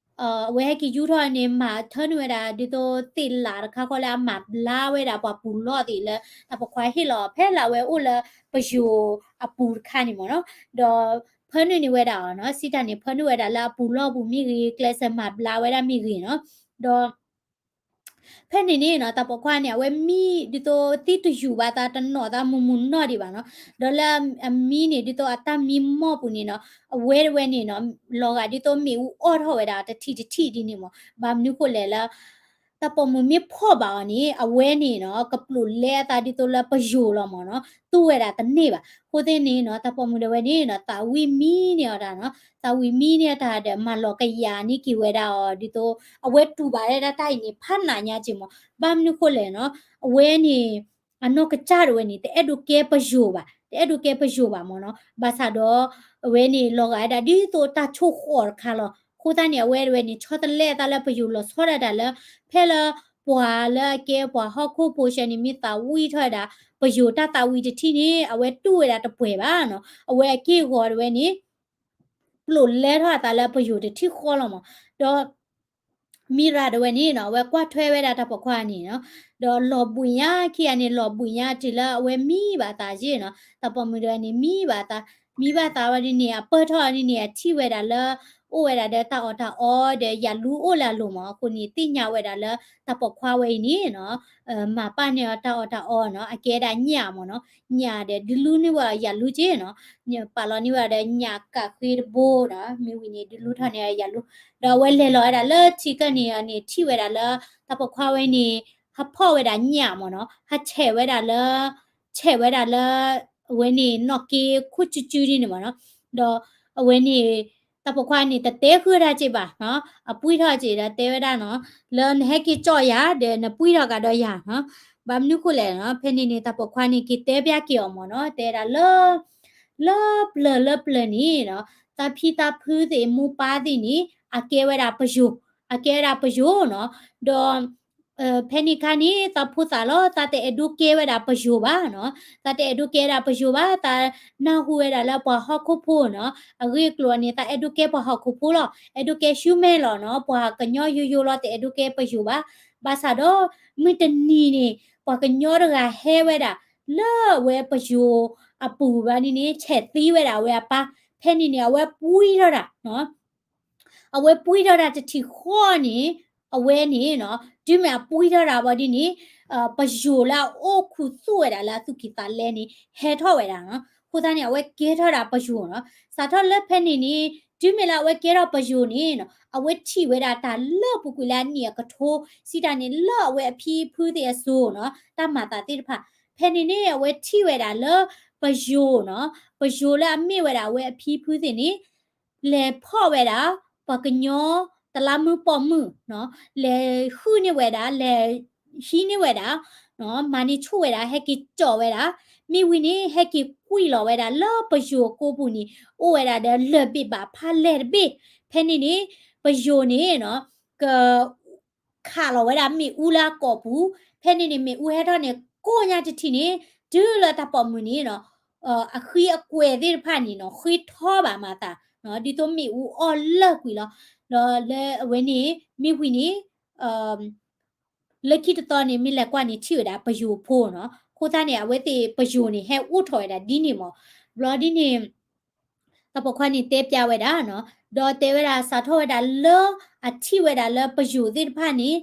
အဝဲဟဲက့ၤယူထီၣ်န့ၣ် မၤထၢနုာ်ဝဲဒၣ် ဒ်သိးသ့ၣ်လးတခါဃီလၢအမၤဘျါဝဲဒၣ် ပှၤပူၤလီၢ်သ့ၣ်လၢ တၢ်ပိာ်ခွါဟ့ၣ်လီၤ ဖဲလၢအဝဲအိၣ်လၢပယိၤအပူၤတခါန့ၣ်မ့ၢ်နီၤ, ဒီးဖၢနုာ်န့ၢ်ဝဲဒၣ်အီၤနီၤ, စံးတၢ်န့ၣ် ဖၢနုာ်ဝဲဒၣ်လၢအပူၤလီၢ်ပူၤမ့ၢ်ဂ့ၤ, ကျဲးစၢးမၤဘျါဝဲဒၣ်မ့ၢ်ဂ့ၤနီၤ, ဒီး ဖဲန့ၣ်န့ၣ်နီၤ တၢ်ပိာ်ခွါန့ၣ် အဝဲမံဒ်သိးသံတယူၤဘၣ်သး တနီၣ်သးမုၢ်မုၢ်နီၢ်ဒံးဘၣ်နီၤ, ဒီးလၢအမံန့ၣ် ဒ်သိးအတၢ်မံမီၢ်ပူၤန့ၣ်နီၤ, အဝဲတဝဲန့ၣ်နီၤ လီၤဂာ်ဒ်သိးမ့ၣ်အူအီၣ်ထီၣ်ဝဲဒၣ်တထံၣ်တထံၣ်ဒ်န့ၣ်မ့ၢ်, ဘၣ်မနုၤဃိလဲၣ်လၢ တၢ်ပိာ်မုၣ်မ့ၢ်ဖီၣ်ဘၣ်အီၤန့ၣ် အဝဲန့ၣ်နီၤ ကပျိာ်လဲအသးဒ်သိးလၢပယိၤလီၤမ့ၢ်နီၤ, တူၢ်ဝဲဒၣ်တန့ၢ်ဘၣ်. အဃိသတးန့ၣ်နီၤ တၢ်ပိာ်မုၣ်ဒၣ်ဝဲန့ၣ်နီၤ သးဝံၣ်မံန့ၢ်အီၤတၢ်နီၤ, သးဝံၣ်မံန့ၢ်အီၤတၢ်ဒီး မၤလီၤကယၤန့ၢ်က့ၤဝဲဒၣ်အီၤ ဒ်သိး အဝဲတူၢ်ဘၣ်ဝဲဒၣ်တၢ်အံၤန့ၣ် ဖးနးညါက့မ့ၢ်, ဘၣ်မနုၤဃိလဲၣ်နီၤ အဝဲန့ၣ် အနီၢ်ကစၢ်ဒၣ်ဝဲန့ၣ် တအဲၣ်ဒိးကဲပယိၤဘၣ်, တအဲၣ်ဒိးကဲပယိၤဘၣ်မ့ၢ်နီၤ, ဘၣ်ဆၣ်ဒီး အဝဲန့ၣ် လီၤဂာ်ဝဲဒၣ်ဒ်သိးတၢ်ဆိၣ်ဃီတခါလီၤ. အဃိသတးန့ၣ် အဝဲတဝဲန့ၣ် ဆီတလဲအသးလၢပယိၤလီၤဆီဒၣ်တၢ်လၢ ဖဲလၢပှၤလၢအကဲပှၤဟီၣ်ခိၣ်ဖိဆဲန့ၣ် မ့ၢ်သးဝံၣ်ထီၣ်ဝဲဒၣ် ပယိၤတၢ်သးဝံၣ်တထံၣ်န့ၣ် အဝဲတူၢ်ဝဲဒၣ်တပှဲၤဘၣ်နီၤ, အဝဲအက့ၢ်အဂီၤတဝဲန့ၣ် ပျိာ်လဲထီၣ်အသးလၢပယိၤတထံၣ်ဃီလီၤမး, ဒီး မံရၤတဝဲန့ၣ်နီၤ အဝဲကွၢ်ထွဲဝဲဒၣ်တၢ်ပိာ်ခွါန့ၣ်နီၤ, ဒီးလီၤဘှံးညါခံဂၤန့ၣ် လီၤဘှံးညါတုၤလၢအဝဲမံဘၣ်သးယ့ၣ်နီၤ, တၢ်ပိာ်မုၣ်တဝဲန့ၣ် မံဘၣ်သး, မံဘၣ်သးဝဲဒ်န့ၣ် အပၢၢ်ထီၣ်ဒ်န့ၣ် အထံၣ်ဝဲဒၣ်လၢ အိၣ်ဝဲဒၣ်ဒီးတၢ်အီၣ်တၢ်အီဒီး ယၤလူအိၣ်လၢအလိၤမး, အဃိန့ၣ် သ့ၣ်ညါဝဲဒၣ်လၢတၢ်ပိာ်ခွါဝဲအံၤန့ၣ်နီၤ မၤပာ်န့ၢ်အီၤတၢ်အီၣ်တၢ်အီနီၤ, အကဲဒၣ်ညၣ်မးနီၤ, ညၣ်ဒီးဒုးလူန့ၢ်ဝဲယၤလူက့နီၤ, ပာ်လီၤန့ၢ်ဝဲဒီးညၣ်ကးဃ့တဘိနီၤ, မ့ၢ်ဝံၤန့ၣ် ဒုးလူထီၣ်န့ၢ်ယၤလူ, ဒီးအဝဲလဲၤလီၤဝဲဒၣ်လၢထံကၢၢ်န့ၣ်န့ၣ် ထံၣ်ဝဲဒၣ်လၢ တၢ်ပိာ်ခွါဝဲန့ၣ် ဟးဖီၣ်ဝဲဒၣ်ညၣ်မးနီၤ, ဟးဆဲးဝဲဒၣ်လၢ ဆဲးဝဲဒၣ်လၢ အဝဲန့ၣ် နီၣ်က့ခိၣ်စုစုဒ်န့ၣ်မးနီၤ, ဒီးအဝဲန့ၣ် တၢ်ပိာ်ခွါန့ၣ် တတဲဃုာ်တၢ်က့ဘၣ်နီၤ, အပှံၢ်ထီၣ်က့ဒီးတဲဝဲဒၣ်နီၤ, လၢနဟဲက့ၤကၠီၣ်ယၤဒီး နပှံၢ်ထီၣ်ကဒီးယၤနီၤ, ဘၣ်မနုၤဃိလဲၣ်နီၤ, ဖဲန့ၣ်န့ၣ် တၢ်ပိာ်ခွါန့ၣ် က့ၤတဲပျၢ်က့ၤအီၤမးနီၤ, တဲဒၣ်လၢ လၢပျၢၤလၢပျၢၤန့ၣ်နီၤ, တၢ်ဖံတၢ်ဖုသ့ၣ် မိၢ်ပၢ်သ့ၣ်န့ၣ် အကဲဝဲဒၣ်ပယိၤ, အကဲဝဲဒၣ်ပယိၤနီၤ, ဒီး ဖဲန့ၣ်ခါန့ၣ် သးဖိသၣ်လီၤ, သးတအဲၣ်ဒိးကဲဝဲဒၣ်ပယိၤဘၣ်နီၤ, သးတအဲၣ်ဒိးကဲဝဲဒၣ်ပယိၤဘၣ်, သးနၢ်ဟူဝဲဒၣ်လၢပှၤဟီၣ်ခိၣ်ဖိနီၤ, အဂ့ၢ်အကျိၤန့ၣ် သးအဲၣ်ဒိးကဲပှၤဟီၣ်ခိၣ်ဖိလီၤ, အဲၣ်ဒိးကဲဆူမဲာ်လီၤနီၤ, ပှၤကညီယိယိလီၤ, တအဲၣ်ဒိးကဲပယိၤဘၣ်. ဘၣ်ဆၣ်ဒီး မုၢ်တနံၤန့ၣ် ပှၤကညီတဂၤဟဲဝဲဒၣ် လၢအဝဲပယိၤအပူၤဘၣ်န့ၣ်န့ၣ် ဆဲးသံဝဲဒၣ်အဝဲအပၢ်, ဖဲန့ၣ်န့ၣ် အဝဲပှံၢ်ထီၣ်တၢ်နီၤ အဝဲပှံၢ်ထီၣ်တၢ်တထံၣ်ဃီန့ၣ်, အဝဲန့ၣ်နီၤ တုၤမ့ၢ်အပှံၢ်ထီၣ်တၢ်ဘၣ်ဒ်န့ၣ်, ပယိၤလၢအအိၣ်ခူသူၣ်ဝဲဒၣ်လၢအသူၣ်ကံၢ်သးလဲန့ၣ် ဟဲထီၣ်ဝဲဒၣ်နီၤ. အဃိသတးန့ၣ် အဝဲကဲထီၣ်ဒၣ်ပယိၤနီၤ. စးထီၣ်လၢဖဲန့ၣ်န့ၣ် တုၤမ့ၢ်လၢအဝဲကဲထီၣ်ပယိၤန့ၣ်နီၤ, အဝဲထံၣ်ဝဲဒၣ်တၢ်လၢပူၤကွံာ်လၢအနံၣ်အကထိ, စံးတၢ်န့ၣ် လၢအဝဲအဖံအဖုသ့ၣ်အစိၤနီၤ, တၢ်မၤသးသ့ၣ်တဖၣ်. ဖဲန့ၣ်န့ၣ် အဝဲထံၣ်ဝဲဒၣ်လၢပယိၤနီၤ, ပယိၤလၢအမ့ၢ်ဝဲဒၣ်အဝဲအဖံအဖုသ့ၣ်န့ၣ် လဲၤဖီၣ်ဝဲဒၣ် ပှၤကညီ တလါမုၢ်ပီၢ်မုၢ်နီၤ, လဲၤဟုၣ်န့ၢ်ဝဲဒၣ်, လဲၤဟံးန့ၢ်ဝဲဒၣ်, မၤန့ၢ်ဆူၣ်ဝဲဒၣ်, ဟဲက့ၤကၠီၣ်ဝဲဒၣ်, မ့ၢ်ဝံၤန့ၣ် ဟဲက့ၤကွံာ်လီၤဝဲဒၣ်လၢပယိၤကိးပူၤန့ၣ် အိၣ်ဝဲဒၣ်ဒီးလၢၢ်ဘ့ၣ်ဘၣ်ဖးလဲၢ်တဘ့ၣ်. ဖဲန့ၣ်န့ၣ် ပယိၤန့ၣ်နီၤ က ခးလီၤဝဲဒၣ်မ့ၣ်အူလၢအကိာ်ပူၤ, ဖဲန့ၣ်န့ၣ် မ့ၣ်အူဟဲထီၣ်န့ၣ် ကိၢ်ညါတထံၣ်န့ၣ် တုၤလၢတၢ်ပိာ်မုၣ်န့ၣ်နီၤ, အဃံအကွဲၤသ့ၣ်တဖၣ်န့ၣ်နီၤ ဃ့ထီဘၣ်မၤသး, ဒ်သိးမ့ၣ်အူအီၣ်လၢာ်ကွံာ်လီၤ. ဒီးလၢအဝဲန့ၣ် မ့ၢ်ဝံၤန့ၣ် လၢခံတသီန့ၣ် မ့ၢ်လဲၤကွၢ်န့ၣ် ထံၣ်ဝဲဒၣ်ပယိၤဖိနီၤ. အဃိသတးန့ၣ် အဝဲသ့ၣ်ပယိၤန့ၣ် ဟဲအိၣ်ထီၣ်ဝဲဒၣ်ဒ်န့ၣ်မး. ဘျီဒ်န့ၣ် တၢ်ပိာ်ခွါန့ၣ်တဲပျးဝဲဒၣ်နီၤ, ဒီးတဲဝဲဒၣ်စးထီၣ်ဝဲဒၣ်လၢအထံၣ်ဝဲဒၣ်လၢပယိၤသ့ၣ်တဖၣ်န့ၣ်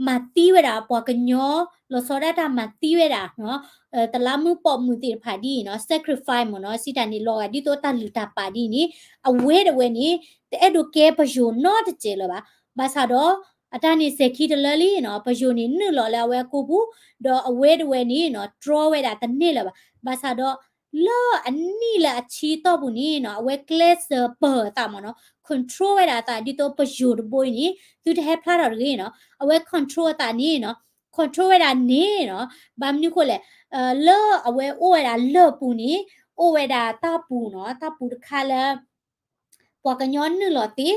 မၤသံဝဲဒၣ်ပှၤကညီ, လီၤဆီဒၣ်တၢ်မၤသံဝဲဒၣ်နီၤ, တလးမုၢ်ပိာ်မုၣ်သ့ၣ်တဖၣ်ဒ်အံၤနီၤ, sacrifice မ့ၢ်နီၤ, စံးတၢ်န့ၣ် လီၤဂာ်ဒ်သိးတၢ်လုၢ်တၢ်ပာ်ဒ်အံၤန့ၣ် အဝဲတဝဲန့ၣ် တအဲၣ်ဒိးကဲပယိၤနီတစဲးလၢၤဘၣ်. ဘၣ်ဆၣ်ဒီး အတၢ်န့ၣ်စဲၤခံတလၢလံနီၤ, ပယိၤန့ၣ်နုာ်လီၤလၢအဝဲကိာ်ပူၤ, ဒီးအဝဲတဝဲန့ၣ်နီၤ တြီဝဲဒၣ်တန့ၢ်လၢၤဘၣ်. ဘၣ်ဆၣ်ဒီး လၢအနံၣ်လၢအဆံတီၢ်ပူၤန့ၣ်နီၤ အဝဲကျဲးစၢးပၢၤအသးမ့ၢ်နီၤ, control ဝဲဒၣ်အသးဒ်သိးပယိၤတဘိအံၤန့ၣ် သုတဟဲဖျါထီၣ်တဂ့ၤနီၤ, အဝဲ control အသးန့ၣ်နီၤ, control ဝဲဒၣ်န့ၣ်နီၤ, ဘၣ်မနုၤဃိလဲၣ်, လၢအဝဲအိၣ်ဝဲဒၣ်လၢၢ်ပူၤန့ၣ် အိၣ်ဝဲဒၣ်တၢ်ပူၤနီၤ, တၢ်ပူၤတခါလၢ ပှၤကညီနုာ်လီၤသ့,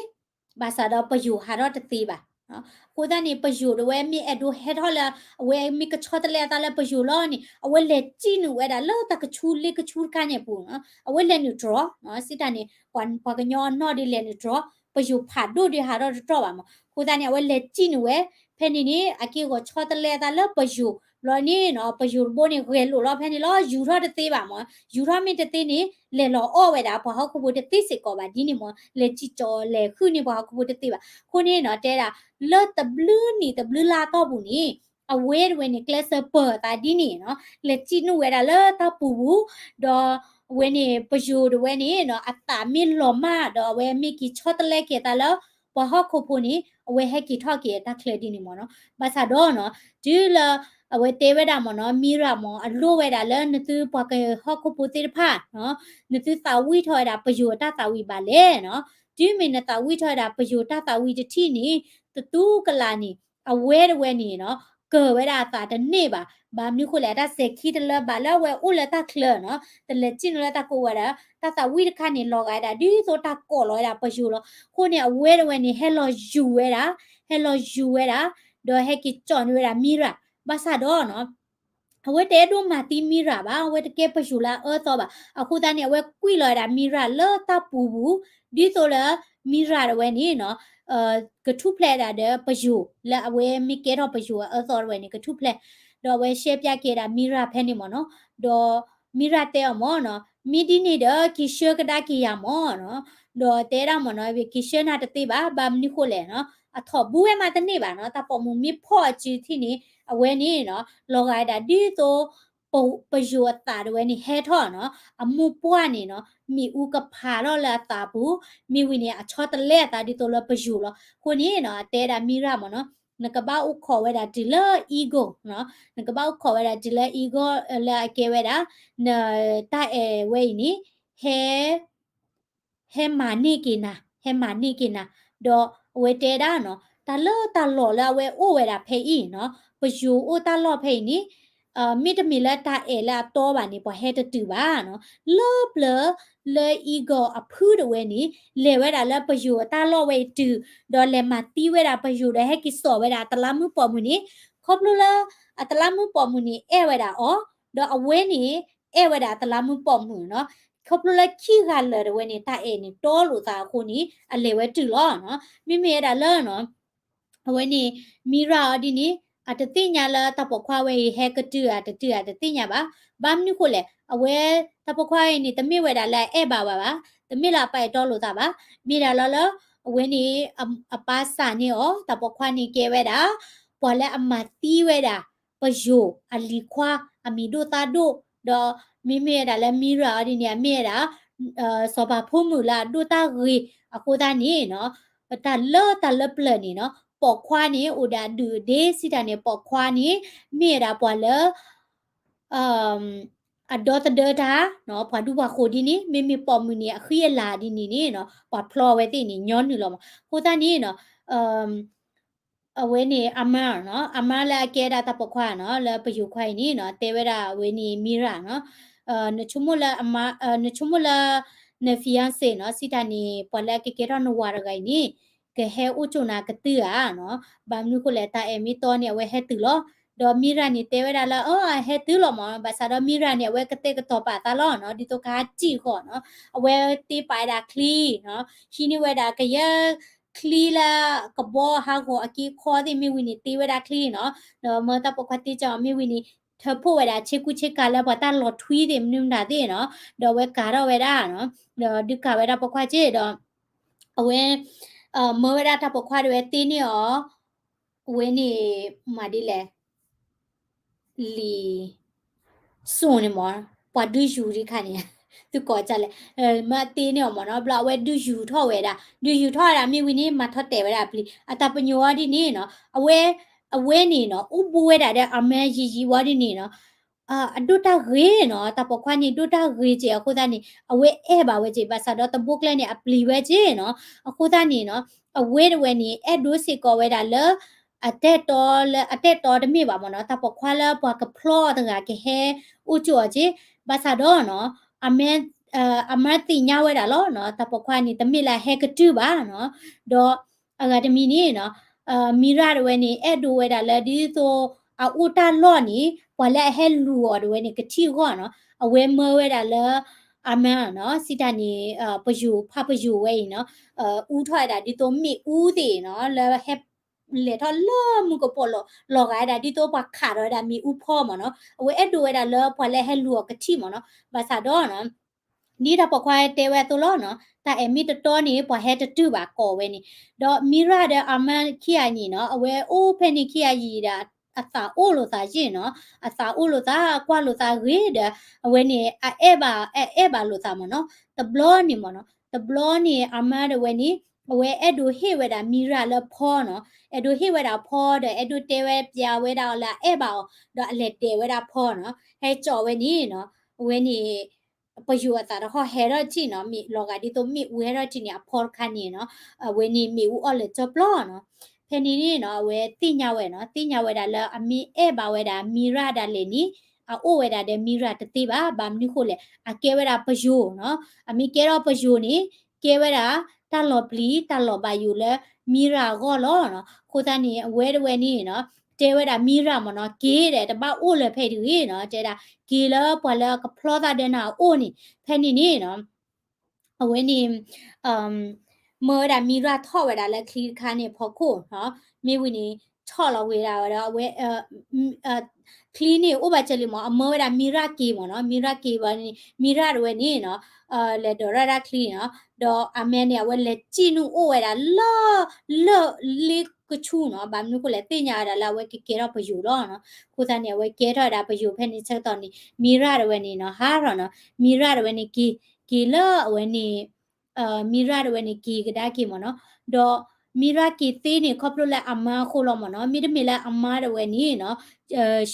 ဘၣ်ဆၣ်ဒီးပယိၤဟးထီၣ်တသ့ဘၣ်. အဃိသတးန့ၣ် ပယိၤတဝဲမ့ၢ်အဲၣ်ဒိးဟဲထီၣ်လၢ အဝဲမ့ၢ်ကဆီတလဲအသးလၢပယိၤလီၤန့ၣ် အဝဲလဲၤစံၣ်နုာ်ဝဲဒၣ်လၢတၢ်ကဆူလ့ကဆူတခါန့ၣ်အပူၤနီၤ, အဝဲလဲၤနုာ်တြီၤ, စံးတၢ်န့ၣ် ပှၤကညီအနီၢ်ဒုးလဲၤနုာ်တြီၤ, ပယိၤဖးဒိၣ်ဒုးဟးထီၣ်တတြီၢ်ဘၣ်မး. အဃိသတးန့ၣ် အဝဲလဲၤစံၣ်နုာ်ဝဲ, ဖဲန့ၣ်န့ၣ် အက့ၢ်ဂီၤဆီတလဲအသးလၢပယိၤဘျီန့ၣ်နီၤ, ပယိၤတဘိန့ၣ် ဂဲၤလိာ်လီၤဖဲန့ၣ်လီၤ, ယူၤထီၣ်တသ့ဘၣ်မး, ယူၤထီၣ်မ့ၢ်တသ့န့ၣ် လဲၤလီၤအီၣ်ဝဲဒၣ်ပှၤဟီၣ်ခိၣ်ဖိတသ့စ့ၢ်ကီးဘၣ်ဒ်န့ၣ်မး, လဲၤစံၣ်ကၠီၤလဲၤဟုၣ်န့ၢ်ပှၤဟီၣ်ခိၣ်ဖိတသ့ဘၣ်. အဃိန့ၣ်နီၤ တဲဒၣ် လၢတဘျုးနံၣ်တဘျုးလါတီၢ်ပူၤန့ၣ် အဝဲတဝဲန့ၣ် ကျဲးစၢးပၢၤအသးဒ်န့ၣ်နီၤ, လဲၤစံၣ်နုာ်ဝဲဒၣ်လၢတၢ်ပူၤပူၤ, ဒီးအဝဲန့ၣ် ပယိၤတဝဲန့ၣ်နီၤ အသးမ့ၢ်လီၤမၢ်ဒီး အဝဲမ့ၢ်က့ၤဆီတလဲက့ၤအသးလၢ ပှၤဟီၣ်ခိၣ်ဖိန့ၣ် အဝဲဟဲက့ၤထီၣ်က့ၤအတၢ်ချၢဒ်န့ၣ်မ့ၢ်နီၤ. ဘၣ်ဆၣ်ဒီးနီၤ တုၤလၢ အဝဲတဲဝဲဒၣ်မ့ၢ်နီၤ မံရၢ်မ့ၢ် အလိၣ်ဝဲဒၣ်လၢနသုပှၤကဟီၣ်ခိၣ်ဖိသ့ၣ်တဖၣ်နီၤ နသုသးဝံၣ်ထီၣ်ဝဲဒၣ်ပယိၤအတၢ်သးဝံၣ်ဘၣ်လဲၣ်နီၤ. တုၤမ့ၢ်နသးဝံၣ်ထီၣ်ဝဲဒၣ်ပယိၤတၢ်သးဝံၣ်တထံၣ်န့ၣ် တတူၢ်ကလာ်န့ၣ် အဝဲတဝဲန့ၣ်နီၤ ကၢၤဝဲဒၣ်အသးတန့ၢ်ဘၣ်. ဘၣ်မနုၤဃိလဲၣ် အတၢ်စဲၤခံတလၢဘၣ်လၢအဝဲအိၣ်လၢတၢ်ချၢနီၤ တလဲၤစံၣ်နုာ်လၢတၢ်ကိးဝဲဒၣ် တၢ်သးဝံၣ်တခါန့ၣ် လီၤဂာ်ဒၣ်ဒ်သိးတၢ်ကိးလီၤဝဲဒၣ်ပယိၤလီၤ. အဃိန့ၣ် အဝဲတဝဲန့ၣ် ဟဲလီၤယူၤဝဲဒၣ် ဟဲလီၤယူၤဝဲဒၣ် ဒီးဟဲက့ၤကၠီၣ်န့ၢ်ဝဲဒၣ်မံရၢ်. ဘၣ်ဆၣ်ဒီးနီၤ အဝဲတအဲၣ်ဒိးမၤသံမံရၢ်ဘၣ်, အဝဲတကဲပယိၤလၢအအၢသီဘၣ်. အဃိသတးန့ၣ် အဝဲကွံာ်လီၤဝဲဒၣ်မံရၢ်လၢတၢ်ပူၤပူၤ ဒ်သိးလၢမံရၢ်တဝဲန့ၣ်နီၤ ကထူၣ်ဖျဲးဒၣ်ဒီးပယိၤလၢအဝဲမ့ၢ်ကဲထီၣ်ပယိၤအအၢသီတဝဲန့ၣ် ကထူၣ်ဖျဲး, ဒီးအဝဲရှဲပၠးက့ၤဒၣ်မံရၢ်ဖဲန့ၣ်မ့ၢ်နီၤ. ဒီးမံရၢ်တဲအီၤမ့ၢ်နီၤ မ့ၢ်ဒ်န့ၣ်ဒီး က့ၤဆှၢကဒါက့ၤယၤမ့ၢ်နီၤ. ဒီးတဲဒၣ်မ့ၢ်နီၤ က့ၤဆှၢနၤတသ့ဘၣ်, ဘၣ်မနုၤဃိလဲၣ်နီၤ အထိးဘူးဝဲမးတန့ၢ်ဘၣ်နီၤ. တၢ်ပိာ်မုၣ်မ့ၢ်ဖီၣ်အစုထံၣ်န့ၣ် အဝဲန့ၣ်နီၤ လီၤဂာ်ဒၣ်ဒ်သိး ပယိၤအသးတဝဲန့ၣ်ဟဲထီၣ်နီၤ, အမိၢ်ပှၢ်န့ၣ်နီၤ မ့ၣ်အူကဖးထီၣ်လၢအသးပူၤ, မ့ၢ်ဝံၤန့ၣ် အဆီတလဲအသးဒ်သိးလၢပယိၤလီၤ. အဃိန့ၣ်နီၤ အတဲဒၣ်မံရၢ်မ့ၢ်နီၤ နကဘၣ်အိၣ်ခိးဝဲဒၣ်တုၤလၢ eagle နီၤ, နကဘၣ်အိၣ်ခိးဝဲဒၣ်တုၤလၢ eagle လၢအကဲဝဲဒၣ် နတၢ်အဲၣ်ဝဲအံၤန့ၣ် ဟဲ ဟဲမၤန့ၢ်က့ၤနၤ, ဟဲမၤန့ၢ်က့ၤနၤ, ဒီးအဝဲတဲဒၣ်နီၤ တၢ်လၢတၢ်လီၢ်လၢအဝဲအိၣ်ဝဲဒၣ်ဖဲအံၤနီၤ, ပယိၤအိၣ်တၢ်လီၢ်ဖဲအံၤန့ၣ် မ့တမ့ၢ်လၢတၢ်အဲၣ်လၢအတီဘၣ်န့ၣ် ပှၤဟဲတတုၤဘၣ်နီၤ, လၢပျၢၤလၢ eagle အဖုတဝဲန့ၣ် လဲၤဝဲဒၣ်လၢပယိၤအတၢ်လီၢ်ဝဲအံၤတုၤ, ဒီးလဲၤမၤသံဝဲဒၣ်ပယိၤဒီးဟဲက့ၤစိာ်ဝဲဒၣ်အတလးမုၢ်ပိာ်မုၣ်န့ၣ်, ခီဖျိလၢ အတလးမုၢ်ပိာ်မုၣ်န့ၣ် အဲၣ်ဝဲဒၣ်အီၤ, ဒီးအဝဲန့ၣ် အဲၣ်ဝဲဒၣ်အတလးမုၢ်ပိာ်မုၣ်နီၤ, ခီဖျိလၢခံဂၤလၢာ်တဝဲန့ၣ် တၢ်အဲၣ်န့ၣ်တီလိာ်သးအဃိန့ၣ် အလဲၤဝဲတုၤလီၤနီၤ, မ့မ့ၢ်ဝဲဒၣ်လၢနီၤ အဝဲန့ၣ် မံရၢ်အီၤဒ်န့ၣ် အတသ့ၣ်ညါလၢတၢ်ပိာ်ခွါဝဲအံၤ ဟဲကတုၤဧါတတုၤဧါတသ့ၣ်ညါဘၣ်, ဘၣ်မနုၤဃိလဲၣ် အဝဲ တၢ်ပိာ်ခွါအံၤန့ၣ် တမ့ၢ်ဝဲဒၣ်လၢအအဲၣ်ဘၣ်ဝဲဘၣ်, တမ့ၢ်လၢအပၢ်အဲၣ်တီလိာ်သးဘၣ်, မ့ၢ်ဒၣ်လၢလၢ အဝဲန့ၣ် အပၢ်စံးန့ၢ်အီၤ တၢ်ပိာ်ခွါန့ၣ်ကဲဝဲဒၣ် ပှၤလၢအမၤသံဝဲဒၣ် ပယိၤအလံၤခွါ အမံၤဒိၣ်သၣ်ဒိၣ်, ဒီးမ့မ့ၢ်ဝဲဒၣ်လၢမံရၢ်အီၤဒ်န့ၣ် အမ့ၢ်ဝဲဒၣ် စီၤပၤဖိမုၣ်လၢအဒိၣ်တၢ်ဂ့ၤအဃိသတးန့ၣ်နီၤ, တၢ်လၢတၢ်လၢပျၢၤန့ၣ်နီၤ ပိာ်ခွါန့ၣ် အိၣ်ဒီးအဒုၣ်အဒ့စံးတၢ်န့ၣ် ပိာ်ခွါန့ၣ် မ့ၢ်ဝဲဒၣ်ပှၤလၢ အဒီသဒၢတၢ် ပှၤဒူပှၤဃိၤဒ်န့ၣ် မ့မ့ၢ်ပိာ်မုၣ်န့ၣ် အဃံအလၤဒ်န့ၣ်န့ၣ်နီၤ ပှၤဖျီအဝဲသ့ၣ်န့ၣ် ညီနုၢ်လီၤမး. အဃိသတးန့ၣ်နီၤ အဝဲန့ၣ် အမါနီၤ အမါလၢအကဲဒၣ်တၢ်ပိာ်ခွါနီၤ လၢပယိၤခွါအံၤန့ၣ်နီၤ တဲဝဲဒၣ်အဝဲန့ၣ်မံရၢ်နီၤ နဆိကမိၣ်လၢအမါ နဆိကမိၣ်လၢ န fiancé နီၤ စံးတၢ်န့ၣ် ပှၤလၢအကကဲထီၣ်နဝၤတဂၤအံၤန့ၣ် ကဟဲအိၣ်ကၠိနၤကတုၤဧါနီၤ ဘၣ်မနုၤဃိလဲၣ် တၢ်အဲၣ်မ့ၢ်တီန့ၣ် အဝဲဟဲတုၤလီၤ. ဒီးမံရၢ်န့ၣ်တဲဝဲဒၣ်လၢ အ အဟဲတုၤလီၤမး ဘၣ်ဆၣ်ဒီးမံရၢ်န့ၣ် အဝဲကတဲာ်ကတီၤပာ်အသးလီၤနီၤ ဒ်သိးကဟးစံၣ်ဃီၤနီၤ အဝဲတ့ပာ်ဝဲဒၣ်ချံနီၤ ဟံးန့ၢ်ဝဲဒၣ်ကယဲၢ်ချံလၢ ကဘီဟးဂီၤအက့အခီသ့ၣ်မ့ၢ်ဝံၤန့ၣ် တ့ဝဲဒၣ်ချံနီၤ ဒီးမၢတၢ်ပိာ်ခွါတ့ကီမ့ၢ်ဝံၤန့ၣ် ထၢဖှိၣ်ဝဲဒၣ်ဆ့ကူဆ့ကၤလၢပှၤတၢ်လီၤထွံသ့ၣ်မနုၤမတၤသ့ၣ်နီၤ, ဒီးအဝဲကၤထီၣ်ဝဲဒၣ်နီၤ, ဒီးဒုးကၤဝဲဒၣ်ပိာ်ခွါက့ၢ်ဒီး အဝဲ မၢဝဲဒၣ်တၢ်ပိာ်ခွါဒၣ်ဝဲသ့န့ၢ်အီၤ, အဝဲန့ၣ် မၤဒ်လဲၣ် လံာ်စိၣ်န့ၣ်မ့ၢ် ပှၤဒုးယူၤဒံးခါန့ၣ် သုကိးကလဲၣ်, မၢသ့န့ၢ်အီၤမ့ၢ်နီၤ, ဘျီအဝဲဒုးယူၤထီၣ်ဝဲဒၣ်, ဒုးယူၤထီၣ်ဝဲဒၣ်မ့ၢ်ဝံၤန့ၣ် မၤထီၣ်တဲာ်ဝဲဒၣ်အပျံၤ အတၢ်ပညိၣ်အီၤဒ်န့ၣ်နီၤ, အဝဲ အဝဲန့ၣ်နီၤ အိၣ်ဘူးဝဲဒၣ်ဒီးအမါယံာ်ယံာ်ဝဲဒ်န့ၣ်နီၤ အဒိၣ်တၢ်ဂ့ၤနီၤ, တၢ်ပိာ်ခွါန့ၣ် ဒိၣ်တၢ်ဂ့ၤက့ၢ်အဃိသတးန့ၣ် အဝဲအဲၣ်ဘၣ်ဝဲက့ၢ်, ဘၣ်ဆၣ်ဒီးတဘိကျဲန့ၣ် အပျံၤဝဲက့ၢ်နီၤ, အဃိသတးန့ၣ်နီၤ အဝဲတဝဲန့ၣ် အဲၣ်ဒိးစ့ၢ်ကီးဝဲဒၣ်လၢ အတဲတီလၢ အတဲတီတမ့ၢ်ဘၣ်မ့ၢ်နီၤ, တၢ်ပိာ်ခွါလၢပှၤကဖျီအီၤတဂၤကဟဲအိၣ်ကၠိအီၤက့ၢ်, ဘၣ်ဆၣ်ဒီးနီၤ အမါ အမါသ့ၣ်ညါဝဲဒၣ်လီၤနီၤ, တၢ်ပိာ်ခွါန့ၣ် တမ့ၢ်လၢအဟဲကတုၢ်ဘၣ်နီၤ, ဒီး အဂၤတမံၤန့ၣ်နီၤ မံရၢ်တဝဲန့ၣ် အဲၣ်ဒိးဝဲဒၣ်လၢဒ်သိး အအိၣ်တၢ်လီၢ်န့ၣ် ပှၤလၢအဟဲလူၤအီၤတဝဲန့ၣ် ကထံၣ်အဂီၢ်နီၤ, အဝဲမၢဝဲဒၣ်လၢ အမါနီၤ စံးတၢ်န့ၣ် ပယိၤဖးပယိၤဝဲအံၤနီၤ အူထီၣ်ဝဲဒၣ်ဒ်သိးမ့ၣ်အူသ့ၣ်နီၤ လၢဟဲ လဲၤထီၣ်လၢမူကပိာ်လိၤ လီၤဂာ်ဝဲဒၣ်ဒ်သိးပှၤခးထီၣ်ဝဲဒၣ်မ့ၣ်အူဖီမ့ၢ်နီၤ, အဝဲအဲၣ်ဒိးဝဲဒၣ်လၢပှၤလၢအဟဲလူၤအီၤကထံၣ်မ့ၢ်နီၤ, ဘၣ်ဆၣ်ဒီးနီၤ ဒ်တၢ်ပိာ်ခွါတဲဝဲအသိးလီၤနီၤ, တၢ်အဲၣ်မ့ၢ်တတီန့ၣ် ပှၤဟဲတတုၢ်ဘၣ်ကိးဝဲန့ၣ်, ဒီးမံရၢ်ဒီးအမါခံဂၤအံၤနီၤ အဝဲအိၣ်ဖဲန့ၣ်ခံဂၤအံၤဒီး အသးအိၣ်လိာ်သးယ့ၢ်နီၤ, အသးအိၣ်လိာ်သး ကွၢ်လိာ်သးဂ့ၤဒီး အဝဲန့ၣ် အအဲၣ်ဘၣ် အအဲၣ်ဘၣ်လိာ်သးမ့ၢ်နီၤ, တဘျီန့ၣ်မ့ၢ်နီၤ တဘျီန့ၣ် အမါတဝဲန့ၣ် အဝဲအဲၣ်ဒိးဟ့ၣ်ဝဲဒၣ်မံရၢ်လၢဖီနီၤ, အဲၣ်ဒိးဟ့ၣ်ဝဲဒၣ်ဖီဒီး အဲၣ်ဒိးတဲဝဲပျးဝဲဒၣ်အီၤလၢအအဲၣ်ဘၣ်အီၤ ဒီးအလဲၤဒဲးဝဲဒၣ်ဖီနီၤ, ဟဲကၠီဝဲန့ၣ်နီၤ, အဝဲန့ၣ် ပယိၤအသးတဟီၣ်ဟဲထီၣ်ထံၣ်နီၤ, မ့ၢ်လီၤဂာ်ဒ်သိးမ့ၣ်အူဟဲထီၣ်ထံၣ်န့ၣ် အဖီတခါန့ၣ်နီၤ, အဝဲန့ၣ်မ့ၣ်အူအီၣ်လၢာ်ကၠီပျီနီၤ, ဖဲန့ၣ်န့ၣ်နီၤ အဝဲသ့ၣ်ညါဝဲနီၤ, သ့ၣ်ညါဝဲဒၣ်လၢအမ့ၢ်အဲၣ်ဘၣ်ဝဲဒၣ်မံရၢ်ဒၣ်လဲာ်န့ၣ် အအိၣ်ဝဲဒၣ်ဒီးမံရၢ်တသ့ဘၣ်, ဘၣ်မနုၤဃိလဲၣ် အကဲဝဲဒၣ်ပယိၤနီၤ, အမ့ၢ်ကဲထီၣ်ပယိၤန့ၣ် ကဲဝဲဒၣ် တၢ်လီၤပျံၤတၢ်လီၤဘၣ်ယိၣ်လၢမံရၢ်အဂီၢ်လီၤနီၤ, အဃိသတးန့ၣ် အဝဲတဝဲန့ၣ်နီၤ တဲဝဲဒၣ်မံရၢ်မ့ၢ်နီၤ က့ၤဒီးတဘၣ်အိၣ်လၢၤဖဲအံၤတဂ့ၤနီၤ, တဲဒၣ် က့ၤလၢပှၤလၢအကဖျီသးဒီးနၤအအိၣ်န့ၣ် ဖဲန့ၣ်န့ၣ်နီၤ အဝဲန့ၣ် မၢဝဲဒၣ်မံရၢ်ထီၣ်ဝဲဒၣ်လၢချံတခါန့ၣ်အဖီခိၣ်နီၤ, မ့ၢ်ဝံၤန့ၣ် ထီၣ်လီၤဝဲဒၣ်ဝဲဒီးအဝဲ ချံန့ၣ်အိၣ်ဘၣ်စၢၤလံမ့ၢ် အမၢဝဲဒၣ်မံရၢ်က့ၤမ့ၢ်နီၤ, မံရၢ်က့ၤဘၣ်န့ၣ် မံရၢ်တဝဲန့ၣ်နီၤ လဲၤဒိးရၣ်ဒၣ်ချံနီၤ, ဒီးအမါန့ၣ် အဝဲလဲၤစံၣ်နုာ်အိၣ်ဝဲဒၣ်လၢ လၢလ့ကဆူနီၤ, ဘၣ်မနုၤဃိလဲၣ် သ့ၣ်ညါဝဲဒၣ်လၢအဝဲကကဲထီၣ်ပယိၤလီၤနီၤ, အဃိသတးန့ၣ် အဝဲကဲထီၣ်ဝဲဒၣ်ပယိၤဖဲန့ၣ်ဆၢကတီၢ်န့ၣ် မံရၢ်တဝဲန့ၣ်နီၤ ဟးထီၣ်နီၤ, မံရၢ်တဝဲန့ၣ်က့ၤ က့ၤလၢအဝဲန့ၣ် မံရၢ်တဝဲန့ၣ်က့ၤကဒါက့ၤမ့ၢ်နီၤ, ဒီးမံရၢ်က့ၤသ့န့ၣ် ခီဖျိလၢအမါအဃိလီၤမ့ၢ်နီၤ, မ့တမ့ၢ်လၢအမါတဝဲန့ၣ်နီၤ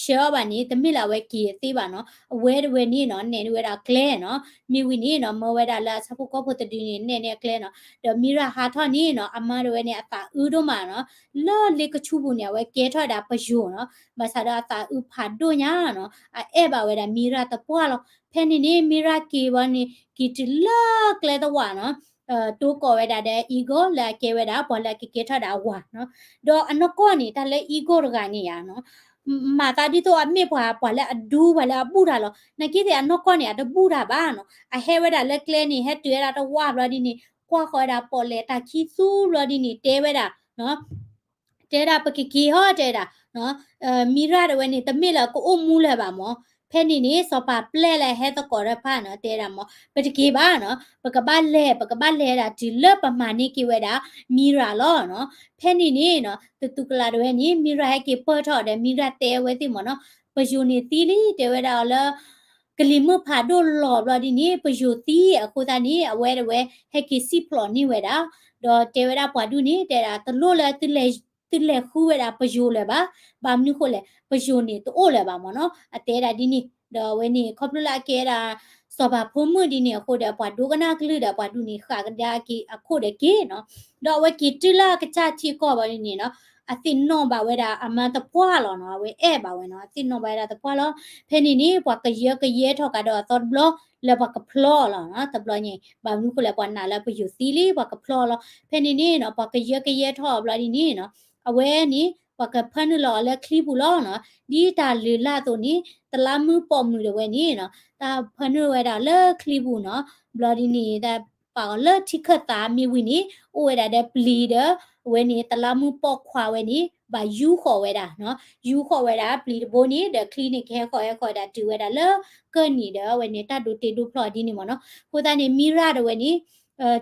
ဆှၢအီၤဘၣ်န့ၣ် တမ့ၢ်လၢအဝဲက့ၤသ့ဘၣ်နီၤ, အဝဲတဝဲန့ၣ်နီၤ နဲၣ်န့ၢ်ဝဲဒၣ်ကျဲနီၤ, မ့ၢ်ဝံၤန့ၣ်နီၤ မၢဝဲဒၣ်လၢအဆၣ်ဖိကီၢ်ဖိတဒုန့ၣ် နဲၣ်န့ၢ်အကျဲနီၤ, ဒီးမံရၢ်ဟးထီၣ်န့ၣ်နီၤ အမါတဝဲန့ၣ် အသးအုးဒိၣ်မးနီၤ, လၢလ့ကဆူပူၤန့ၣ် အဝဲကဲထီၣ်ဝဲဒၣ်ပယိၤနီၤ, ဘၣ်ဆၣ်ဒီးအသးအုးဖးဒိၣ်ညါနီၤ, အအဲၣ်ဘၣ်ဝဲဒၣ်မံရၢ်သပှၢ်လီၤ, ဖဲန့ၣ်န့ၣ် မံရၢ်က့ၤဝဲန့ၣ် က့ၤတုၤလၢကျဲသဝးနီၤ, တိကိးဝဲဒၣ်ဒီး eagle လၢအကဲဝဲဒၣ် ပှၤလၢအကကဲထီၣ်ဒၣ်အဝၤနီၤ, ဒီးအနီၢ်ကီၢ်န့ၣ် တၢ်လၢ eagle တဂၤန့ၣ်ယါနီၤ မၤသးဒ်သိးအမ့ၢ်ပှၤ ပှၤလၢအဒူ ပှၤလၢအဘူၣ်တၢ်လီၤ, နာ်က့သ့ၣ်အနီၢ်ကီၢ်န့ၣ် အတဘူၣ်တၢ်ဘၣ်နီၤ, အဟဲဝဲဒၣ်လၢကျဲန့ၣ် ဟဲတုၤဝဲဒၣ်တဝၢ်ဘျီဒ်န့ၣ် ကွၢ်ဃီၤဝဲဒၣ်ပီၣ်လဲၣ်တၢ်ခံသူဘျီဒ်န့ၣ် တဲဝဲဒၣ် တဲဒၣ်ပကက့ၤဟီ တဲဒၣ် မံရၣ်တဝဲန့ၣ် တမ့ၢ်လၢကအိၣ်မူလၢၤဘၣ်မး, ဖဲန့ၣ်န့ၣ် စီၤပၤပျဲၢ်လၢဟဲသကိးတဖၣ်နီၤ တဲဒၣ်မး ပတက့ၤဘၣ်နီၤ, ပကဘၣ်လဲၤ ပကဘၣ်လဲၤဒၣ်တုၤလၢပမၤန့ၢ်က့ၤဝဲဒၣ် မံရၣ်လီၤနီၤ. ဖဲန့ၣ်န့ၣ်နီၤ သတူၢ်ကလာ်တဝဲန့ၣ် မံရၣ်ဟဲက့ၤပၢၢ်ထီၣ်ဒီး မံရၣ်တဲဝဲသ့ၣ်မးနီၤ, ပယိၤန့ၣ်သံလံ တဲဝဲဒၣ်အီၤလၢ ကလံၤမုၢ်ဖးဒိၣ်လီၤဘျီဒ်န့ၣ် ပယိၤသံအဃိသတးန့ၣ် အဝဲတဝဲဟဲက့ၤစံၣ်ဖျိးန့ၢ်ဝဲဒၣ်, ဒီးတဲဝဲဒၣ်ပှၤဒူၣ်န့ၣ် တဲဒၣ် တလိၣ်လၢ သုလဲၤဃုဝဲဒၣ်ပယိၤလၢၤဘၣ်, ဘၣ်မနုၤဃိလဲၣ် ပယိၤန့ၣ်တအိၣ်လၢၤဘၣ်မးနီၤ, အတဲဒၣ်ဒ်န့ၣ်, ဒီးအဝဲန့ၣ် ခီဖျိလၢအကဲဒၣ် စီၤပၤဖိမုၣ်ဒ်န့ၣ်အဃိဒီး ပှၤဒိကနၣ်ကလုၢ်ဒီးပှၤဒူၣ်န့ၣ် ဃးကဒါက့ၤအခိၣ်ဒီးက့ၤနီၤ, ဒီးအဝဲက့ၤတုၤလၢအကစၢ်ထံကီၢ်ဘၣ်ဒ်န့ၣ်နီၤ, အသ့ၣ်နီၣ်ဘၣ်ဝဲဒၣ်အမါသပှၢ်လီၤနီၤ, အဝဲအဲၣ်ဘၣ်ဝဲနီၤ, အသ့ၣ်နီၣ်ဘၣ်ဝဲဒၣ်သပှၢ်လီၤ. ဖဲန့ၣ်န့ၣ် ပှၤကယၢကယဲထီၣ်ကဒီးအသီတဘျီ လၢပှၤကဖျီလီၤနီၤ, တဘျီန့ၣ် ဘၣ်မနုၤဃိလဲၣ် ပှၤနာ်လၢပယိၤသံလံ ပှၤကဖျီလီၤ. ဖဲန့ၣ်န့ၣ်နီၤ ပှၤကယၢကယဲထီၣ်ဘျီဒ်န့ၣ်နီၤ, အဝဲန့ၣ် ပှၤကဖၢနုာ်လီၤအီၤလၢချံပူၤလီၤနီၤ, ဒ်တၢ်လုၢ်လၢ်အသိးန့ၣ် တလးမူပိာ်မုၣ်တဝဲန့ၣ်နီၤ, တၢ်ဖၢနုာ်ဝဲဒၣ်လၢချံပူၤနီၤ, ဘျီဒ်န့ၣ် တၢ် ပာ်အီၤလၢထံခၢၣ်သးမ့ၢ်ဝံၤန့ၣ် အိၣ်ဝဲဒၣ်ဒီးပျံၤဒီး အဝဲန့ၣ် သလါမူပိာ်ခွါဝဲန့ၣ် ဘၣ်ယူဃီၤဝဲဒၣ်နီၤ, ယူဃီၤဝဲဒၣ်ပျံၤတဘိန့ၣ် ဒီးချံန့ၣ် ကဟဲဃီၤဟဲဃီၤဝဲဒၣ်တုၤဝဲဒၣ်လၢကၢၢ်နံၤဒီး အဝဲန့ၣ် တၢ်ဒိးတ့ဒိးဖျီဒ်န့ၣ်မ့ၢ်နီၤ. အဃိသတးန့ၣ် မံရၣ်ဒၣ်ဝဲန့ၣ်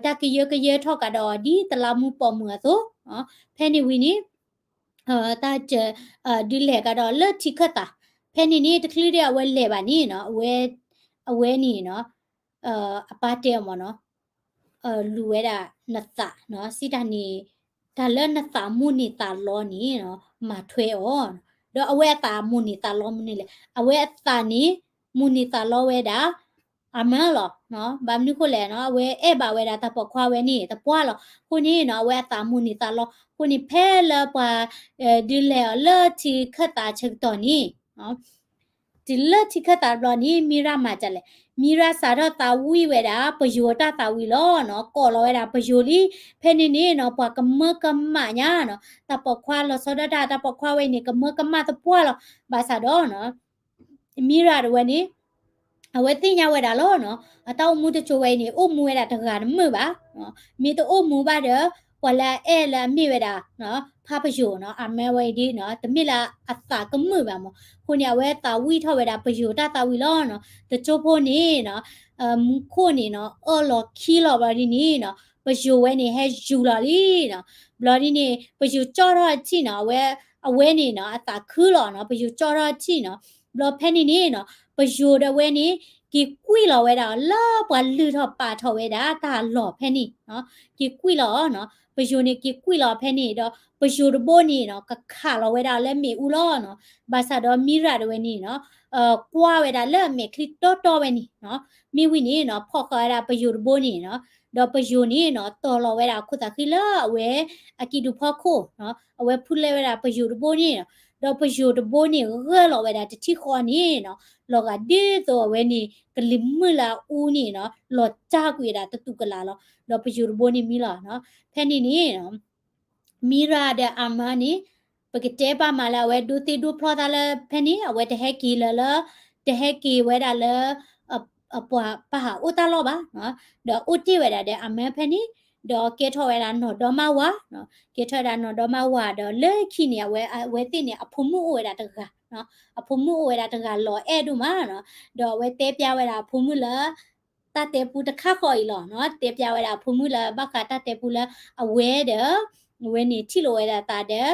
တၢ်ကယၢကယဲထီၣ်ကဒီးဒ်သလါမူပိာ်မုၣ်အသိး, ဖဲန့ၣ်ဝံၤန့ၣ် တၢ် ဒုးလဲၤကဒီးလၢထံခၢၣ်သး, ဖဲန့ၣ်န့ၣ် တချုးဒံးအဝဲလဲၤဘၣ်န့ၣ်နီၤ, အဝဲ အဝဲန့ၣ်နီၤ, အပၢ်တဲအီၤမ့ၢ်နီၤ, လူၤဝဲဒၣ်နသးနီၤ, စံးတၢ်န့ၣ် တၢ်လၢနသးမိၣ်န့ၢ်သးလီန့ၣ်နီၤ, မၤထွဲအီၤ, ဒီးအဝဲအသးမိၣ်န့ၢ်သးလီမနုၤလဲၣ်, အဝဲအသးန့ၣ် မိၣ်န့ၢ်သးလီဝဲဒၣ် အမၢလီၤ. ဘၣ်မနုၤဃိလဲၣ်နီၤ, အဝဲအဲၣ်ဘၣ်ဝဲဒၣ်တၢ်ပိာ်ခွါဝဲန့ၣ် တပှၢ်လီၤ. အဃိန့ၣ်နီၤ, အဝဲအသးမိၣ်န့ၢ်သးလီ, အဃိန့ၣ် ဖဲလၢပှၤ ဒုးလဲၤအီၤလၢထံခၢၣ်သးဆၢကတီၢ်န့ၣ် တုၤလၢထံခၢၣ်သးတဘျီန့ၣ် မံရၣ်မၤဒ်လဲၣ်, မံရၣ်စးထီၣ်သးဝံၣ်ဝဲဒၣ် ပယိၤတၢ်သးဝံၣ်လီၤနီၤ, ကိးလီၤဝဲဒၣ်ပယိၤလံ. ဖဲန့ၣ်န့ၣ်နီၤ, ပှၤကမၢကမၣ်ညါနီၤ, တၢ်ပိာ်ခွါလီၤဆီဒၣ်တၢ် တၢ်ပိာ်ခွါဝဲအံၤန့ၣ် ကမၢကမၣ်သပှၢ်လီၤ. ဘၣ်ဆၣ်ဒီးနီၤ မံရၣ်ဒၣ်ဝဲန့ၣ် အဝဲသ့ၣ်ညါဝဲဒၣ်လီၤနီၤ, အတၢ်အိၣ်မူတစိၤဝဲအံၤန့ၣ် အိၣ်မူဝဲဒၣ်တဂၤတမုာ်ဘၣ်, မ့ၢ်တအိၣ်မူဘၣ်ဒီး ပှၤလၢအအဲၣ်လၢအမ့ၢ်ဝဲဒၣ် ဖါပယိၤနီၤ, အမၢဝဲအံၤဒ်နီၤ, တမ့ၢ်လၢအသးကမုာ်ဘၣ်မး. အဃိန့ၣ် အဝဲသးဝံၣ်ထီၣ်ဝဲဒၣ်ပယိၤတၢ်သးဝံၣ်လီၤနီၤ. တစိၢ်ဖိန့ၣ်နီၤ, မူခိၣ်န့ၣ်နီၤ အၢၣ်လီၤခံလီၤဘျီဒ်န့ၣ်နီၤ, ပယိၤဝဲန့ၣ်ဟဲယူၤလီၤလံနီၤ. ဘျီဒ်န့ၣ် ပယိၤကၠီၣ်ထီၣ်အထံၣ်နီၤ, အဝဲ အဝဲန့ၣ်နီၤ အသးခုလီၤနီၤ, ပယိၤကၠီၣ်ထီၣ်အထံၣ်နီၤ. ဘျီဖဲန့ၣ်န့ၣ်နီၤ, ပယိၤဒၣ်ဝဲန့ၣ် က့ၤကွံာ်လီၤဝဲဒၣ်လၢပှၤလုၢ်ထီၣ်ပာ်ထီၣ်ဝဲဒၣ်တၢ်လီၢ်ဖဲန့ၣ်နီၤ, က့ၤကွံာ်လီၤနီၤ. ပယိၤန့ၣ်က့ၤကွံာ်လီၤဖဲန့ၣ်ဒီး ပယိၤတဘိန့ၣ်နီၤ ကခးလီၤဝဲဒၣ်လၢမ့ၣ်အူလီၤနီၤ. ဘၣ်ဆၣ်ဒီးမံရၣ်ဒၣ်ဝဲန့ၣ်နီၤ, ကွၢ်ဝဲဒၣ်လၢအမဲာ်ချံတီတီဝဲန့ၣ်နီၤ, မ့ၢ်ဝံၤန့ၣ်နီၤ ဖီၣ်ဃာ်ဝဲဒၣ်ပယိၤတဘိန့ၣ်နီၤ, ဒီးပယိၤန့ၣ်နီၤ တီၤလီၤဝဲဒၣ်အခိၣ်သးဃံလၢအဝဲအကံၢ်ဒူဖီခိၣ်နီၤ, အဝဲဖုလဲဝဲဒၣ်ပယိၤတဘိန့ၣ်နီၤ, ဒီးပယိၤတဘိန့ၣ် ဂၢၢ်လီၤဝဲဒၣ်တထံၣ်ဃီန့ၣ်နီၤ, လီၤဂာ်ဒ်သိးအဝဲန့ၣ် ကလံၤမုၢ်လၢအအူန့ၣ်နီၤ, လီၤတၢ်ကွံာ်ဝဲဒၣ်တတူၢ်ကလာ်လီၤ. ဒီးပယိၤတဘိန့ၣ်မံလီၤနီၤ. ဖဲန့ၣ်န့ၣ်နီၤ မံရၣ်ဒီးအမၢန့ၣ် ပကတဲပာ်မးလၢအဝဲဒိးသ့ဒိးဖျီသးလၢဖဲန့ၣ် အဝဲတဟဲက့ၤလၢလၢ တဟဲက့ၤဝဲဒၣ်လၢ ပှၤပာ်ဟးအိၣ်တၢ်လီၢ်ဘၣ်နီၤ, ဒီးအိၣ်တ့ၢ်ဝဲဒၣ်ဒီးအမၢဖဲန့ၣ်, ဒီးကဲထီၣ်ဝဲဒၣ်နီၢ်ဒီမါဝၤနီၤ, ကဲထီၣ်ဝဲဒၣ်နီၢ်ဒီမါဝၤဒီးလၢခံန့ၣ် အဝဲ အဝဲသ့ၣ်န့ၣ် အဖိမုၣ်အိၣ်ဝဲဒၣ်တဂၤနီၤ, အဖိမုၣ်အိၣ်ဝဲဒၣ်တဂၤလီၤအဲၣ်ဒိၣ်မးနီၤ, ဒီးအဝဲတဲပျးဝဲဒၣ်အဖိမုၣ်လၢ တၢ်တဲပူတခါဃီအံၤလီၤနီၤ, တဲပျးဝဲဒၣ်အဖိမုၣ်လၢဘၣ်ဃးတၢ်တဲပူလၢအဝဲဒီး အဝဲန့ၣ်ထံၣ်လိာ်ဝဲဒၣ်သးဒီး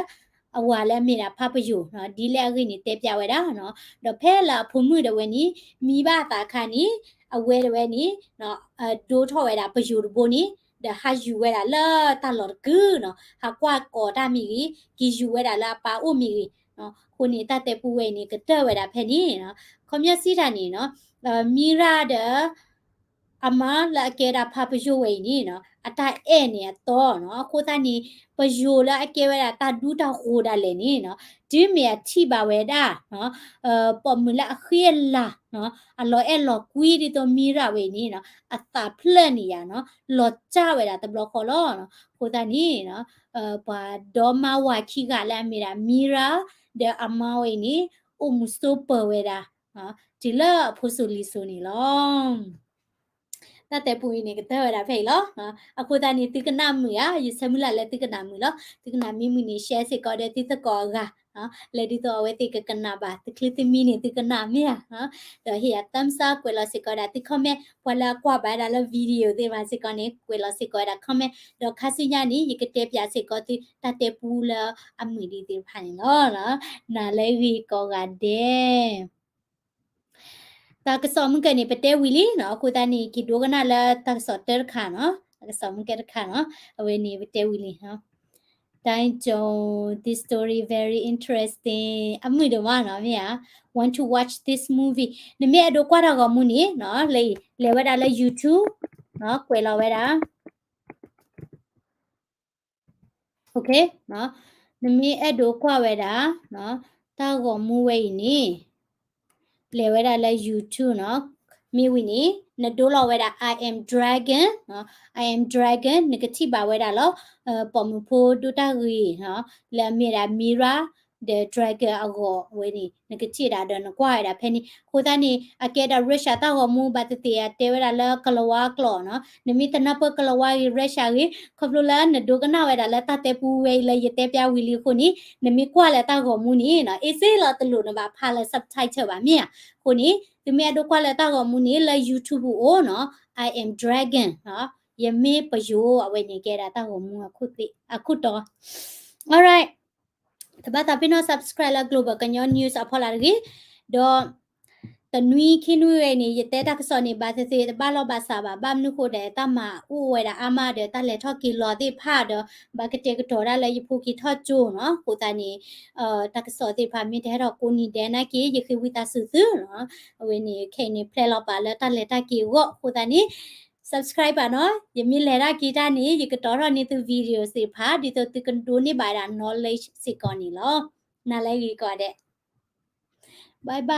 အဝၤလၢအမ့ၢ်ဒၣ်ဖါပယိၤနီၤ, ဒ်လဲၣ်အဂ့ၢ်န့ၣ်တဲပျးဝဲဒၣ်နီၤ, ဒီးဖဲလၢအဖိမုၣ်ဒၣ်ဝဲန့ၣ် မံဘၣ်အသးအခါန့ၣ် အဝဲဒၣ်ဝဲန့ၣ် ဒိးထီၣ်ဝဲဒၣ်ပယိၤတဘိန့ၣ် ဒီးဟးယူၤဝဲဒၣ်လၢတၢ်လီၢ်တကုာ်နီၤ, ဟးကွၢ်ကီၤတၢ်မ့ၢ်ဂ့ၤ, က့ၤယူၤဝဲဒၣ်လၢအပၢ်အိၣ်မ့ၢ်ဂ့ၤ, အဃိန့ၣ် တၢ်တဲပူဝဲအံၤန့ၣ် ကတၢၢ်ဝဲဒၣ်ဖဲန့ၣ်နီၤ, ခီပညီစံးတၢ်န့ၣ်နီၤ, မံရၣ်ဒီး အမါလၢအကဲဒၣ်ဖါပယိၤဝဲအံၤန့ၣ်နီၤ, အတၢ်အဲၣ်န့ၣ်အသီနီၤ, အဃိသတးန့ၣ် ပယိၤလၢအကဲဝဲဒၣ်တၢ်ဒူတၢ်ဃိၤဒၣ်လဲာ်န့ၣ်နီၤ, တုၤမ့ၢ်အထံၣ်ဘၣ်ဝဲဒၣ် ပိာ်မုၣ်လၢအဃံအလၤနီၤ, အလီၤအဲၣ်လီၤကွံဒ်သိးမံရၣ်ဝဲအံၤန့ၣ်နီၤ, အသးဖျၢၣ်န့ၣ်ယါနီၤ, လီၤတၢ်ဝဲဒၣ်တဘျီဃီလီၤ. အဃိသတးန့ၣ် ပှၤဒီမါဝၤခံဂၤလၢအမ့ၢ်ဒၣ်မံရၣ် ဒီးအမါဝဲအံၤန့ၣ် အိၣ်မူဆိးပၢၤဝဲဒၣ် တုၤလၢအဖိစိၤလံၤစိၤန့ၣ်လီၤ. တၢ်တဲပူအံၤန့ၣ် ကတၢၢ်ဝဲဒၣ်ဖဲအံၤလီၤ. အဃိသတးန့ၣ် သုကနၣ်မုာ်ဧါ, ယဆၢမုၢ်လၢ်လၢသုကနၣ်မုာ်လီၤ. သုကနၣ်မ့ၢ်မုာ်န့ၣ် share စ့ၢ်ကီးဒီးသုသကိးအဂၤ လၢဒ်သိးအဝဲသ့ၣ်ကကနၣ်ဘၣ် သုချံသုမံန့ၣ် သုကနၣ်မ့ၢ်ဧါ. ဒီးဟ့ၣ်ယၤ thumbs up ကွဲးလီၤစ့ၢ်ကီးဒၣ်သု comment, ပှၤလၢအကွၢ်ဘၣ်ဒၣ်လၢ video သ့ၣ်တဖၣ်စ့ၢ်ကီးန့ၣ် ကွဲးလီၤစ့ၢ်ကီးဝဲဒၣ် comment, ဒီးခါဆူညါန့ၣ် ယကတဲပျးစ့ၢ်ကီးသုတၢ်တဲပူလၢအမုာ်ဒံးသ့ၣ်တဖၣ်န့ၣ်လီၤ. နၤလၢဂ့ၤကိးဂၤဒဲး တၢ်ကစီၣ်မုၢ်ကၢန့ၣ် ပတဲဝံၤလံနီၤ, အဃိသတးန့ၣ် က့ၤဒိကနၣ်လၢတၢ်ကစီၣ်တၢတခါနီၤ, တၢ်ကစီၣ်မုၢ်ကၢတခါနီၤ, အဝဲန့ၣ် ပတဲဝံၤလံနီၤ. တၢ်ကစီၣ် this story very interesting အမုာ်ဒိၣ်မးနီၤ, မ့ၢ်ဧါ, want to watch this movie နမ့ၢ်အဲၣ်ဒိးကွၢ်တၢ်ဂီၤမူန့ၣ်နီၤ, လၢ လဲၤဝဲဒၣ်လၢ YouTube နီၤ, ကွဲးလီၤဝဲဒၣ် နမ့ၢ်အဲၣ်ဒိးကွၢ်ဝဲဒၣ် တၢ်ဂီၤမူဝဲအံၤန့ၣ် လဲၤဝဲဒၣ်လၢ YouTube နီၤ, မ့ၢ်ဝံၤန့ၣ် နဒိလီၤဝဲဒၣ် I am Dragon နီၤ, I am Dragon နကထံၣ်ဘၣ်ဝဲဒၣ်လီၤ, ပိာ်မုၣ်ဖိဒိၣ်တၢ်ဂ့ၤနီၤ, လၢအမ့ၢ်ဒၣ် Mira the Dragon အဂီၢ်ဝဲန့ၣ် နကထံၣ်ဒၣ်ဒီးနကွၢ်ဝဲဒၣ်ဖဲန့ၣ်. အဃိသတးန့ၣ် အကဲဒၣ် Russia တၢ်ဂီၤမူ ဘၣ်သ့ၣ်သ့ၣ်အတဲဝဲဒၣ်လၢကလၤဝါကျိာ်နီၤ. နမ့ၢ်တနၢ်ပၢၢ်ကလၤဝါဂ့ၤ Russia ဂ့ၤ ခီဖျိလၢနဒိကနၣ်ဝဲဒၣ်လၢတၢ်တဲပူဝဲအံၤလၢယတဲပျၢ်ဝံၤလံအဃိန့ၣ် နမ့ၢ်ကွၢ်လၢတၢ်ဂီၤမူန့ၣ်နီၤ အ့စ့လီၤတလိၣ်နဘၣ်ဖးလၢ subtitle ဘၣ်မ့ၢ်ဧါ. အဃိန့ၣ် သုမ့ၢ်အဲၣ်ဒိးကွၢ်လၢတၢ်ဂီၤမူန့ၣ် လၢ YouTube အိၣ်နီၤ I am Dragon နီၤ ယမ့ၢ်ပယိၤ အဝဲန့ၣ်ကဲဒၣ်တၢ်ဂီၤမူအခိၣ်တီ alright တဘၣ်သးပ့ၤနီၣ် subscribe လၢ Global ကညီ News အဖီလာ်တဂ့ၤ. ဒီး တနွံခံနွံဝဲအံၤန့ၣ် ယတဲတၢ်ကစီၣ်န့ၣ် ဘၣ်သ့ၣ်သ့ၣ်တဘၣ်လီၢ်ဘၣ်စးဘၣ်. ဘၣ်မနုၤဃိဒီး တၢ်မၤအိၣ်ဝဲဒၣ်အါမးဒီး တၢ်လဲၤထီၣ်က့ၤလီၤသ့ၣ်တဖၣ်ဒီး ဘၣ်ကတဲာ်ကတီၤဒၣ်လၢယဖိက့ၤထီၣ်ကၠိနီၤ. အဃိသတးန့ၣ် တၢ်ကစီၣ်သ့ၣ်တဖၣ်မ့ၢ်တဟဲထီၣ်ကိးနံၤဒဲးနာ်က့ ယဃ့ဝံသးစူၤသုနီၤ. အဝဲန့ၣ် ခဲအံၤန့ၣ် ဖျဲလီၤပာ်လၢတၢ်လဲၤတၢ်က့ၤအဂီၢ် အဃိသတးန့ၣ် subscribe ဘၣ်နီၤ. ယမ့ၢ်လဲၤတၢ်က့ၤတၢ်န့ၣ် ယကတီၤထီၣ်န့ၢ်သု video သ့ၣ်တဖၣ် ဒ်သိးသုကဒိးန့ၢ်ဘၣ်ဝဲဒၣ် knowledge စ့ၢ်ကီးန့ၣ်လီၤ. နၤလၢအဂ့ၤကိးဂၤဒဲး bye bye.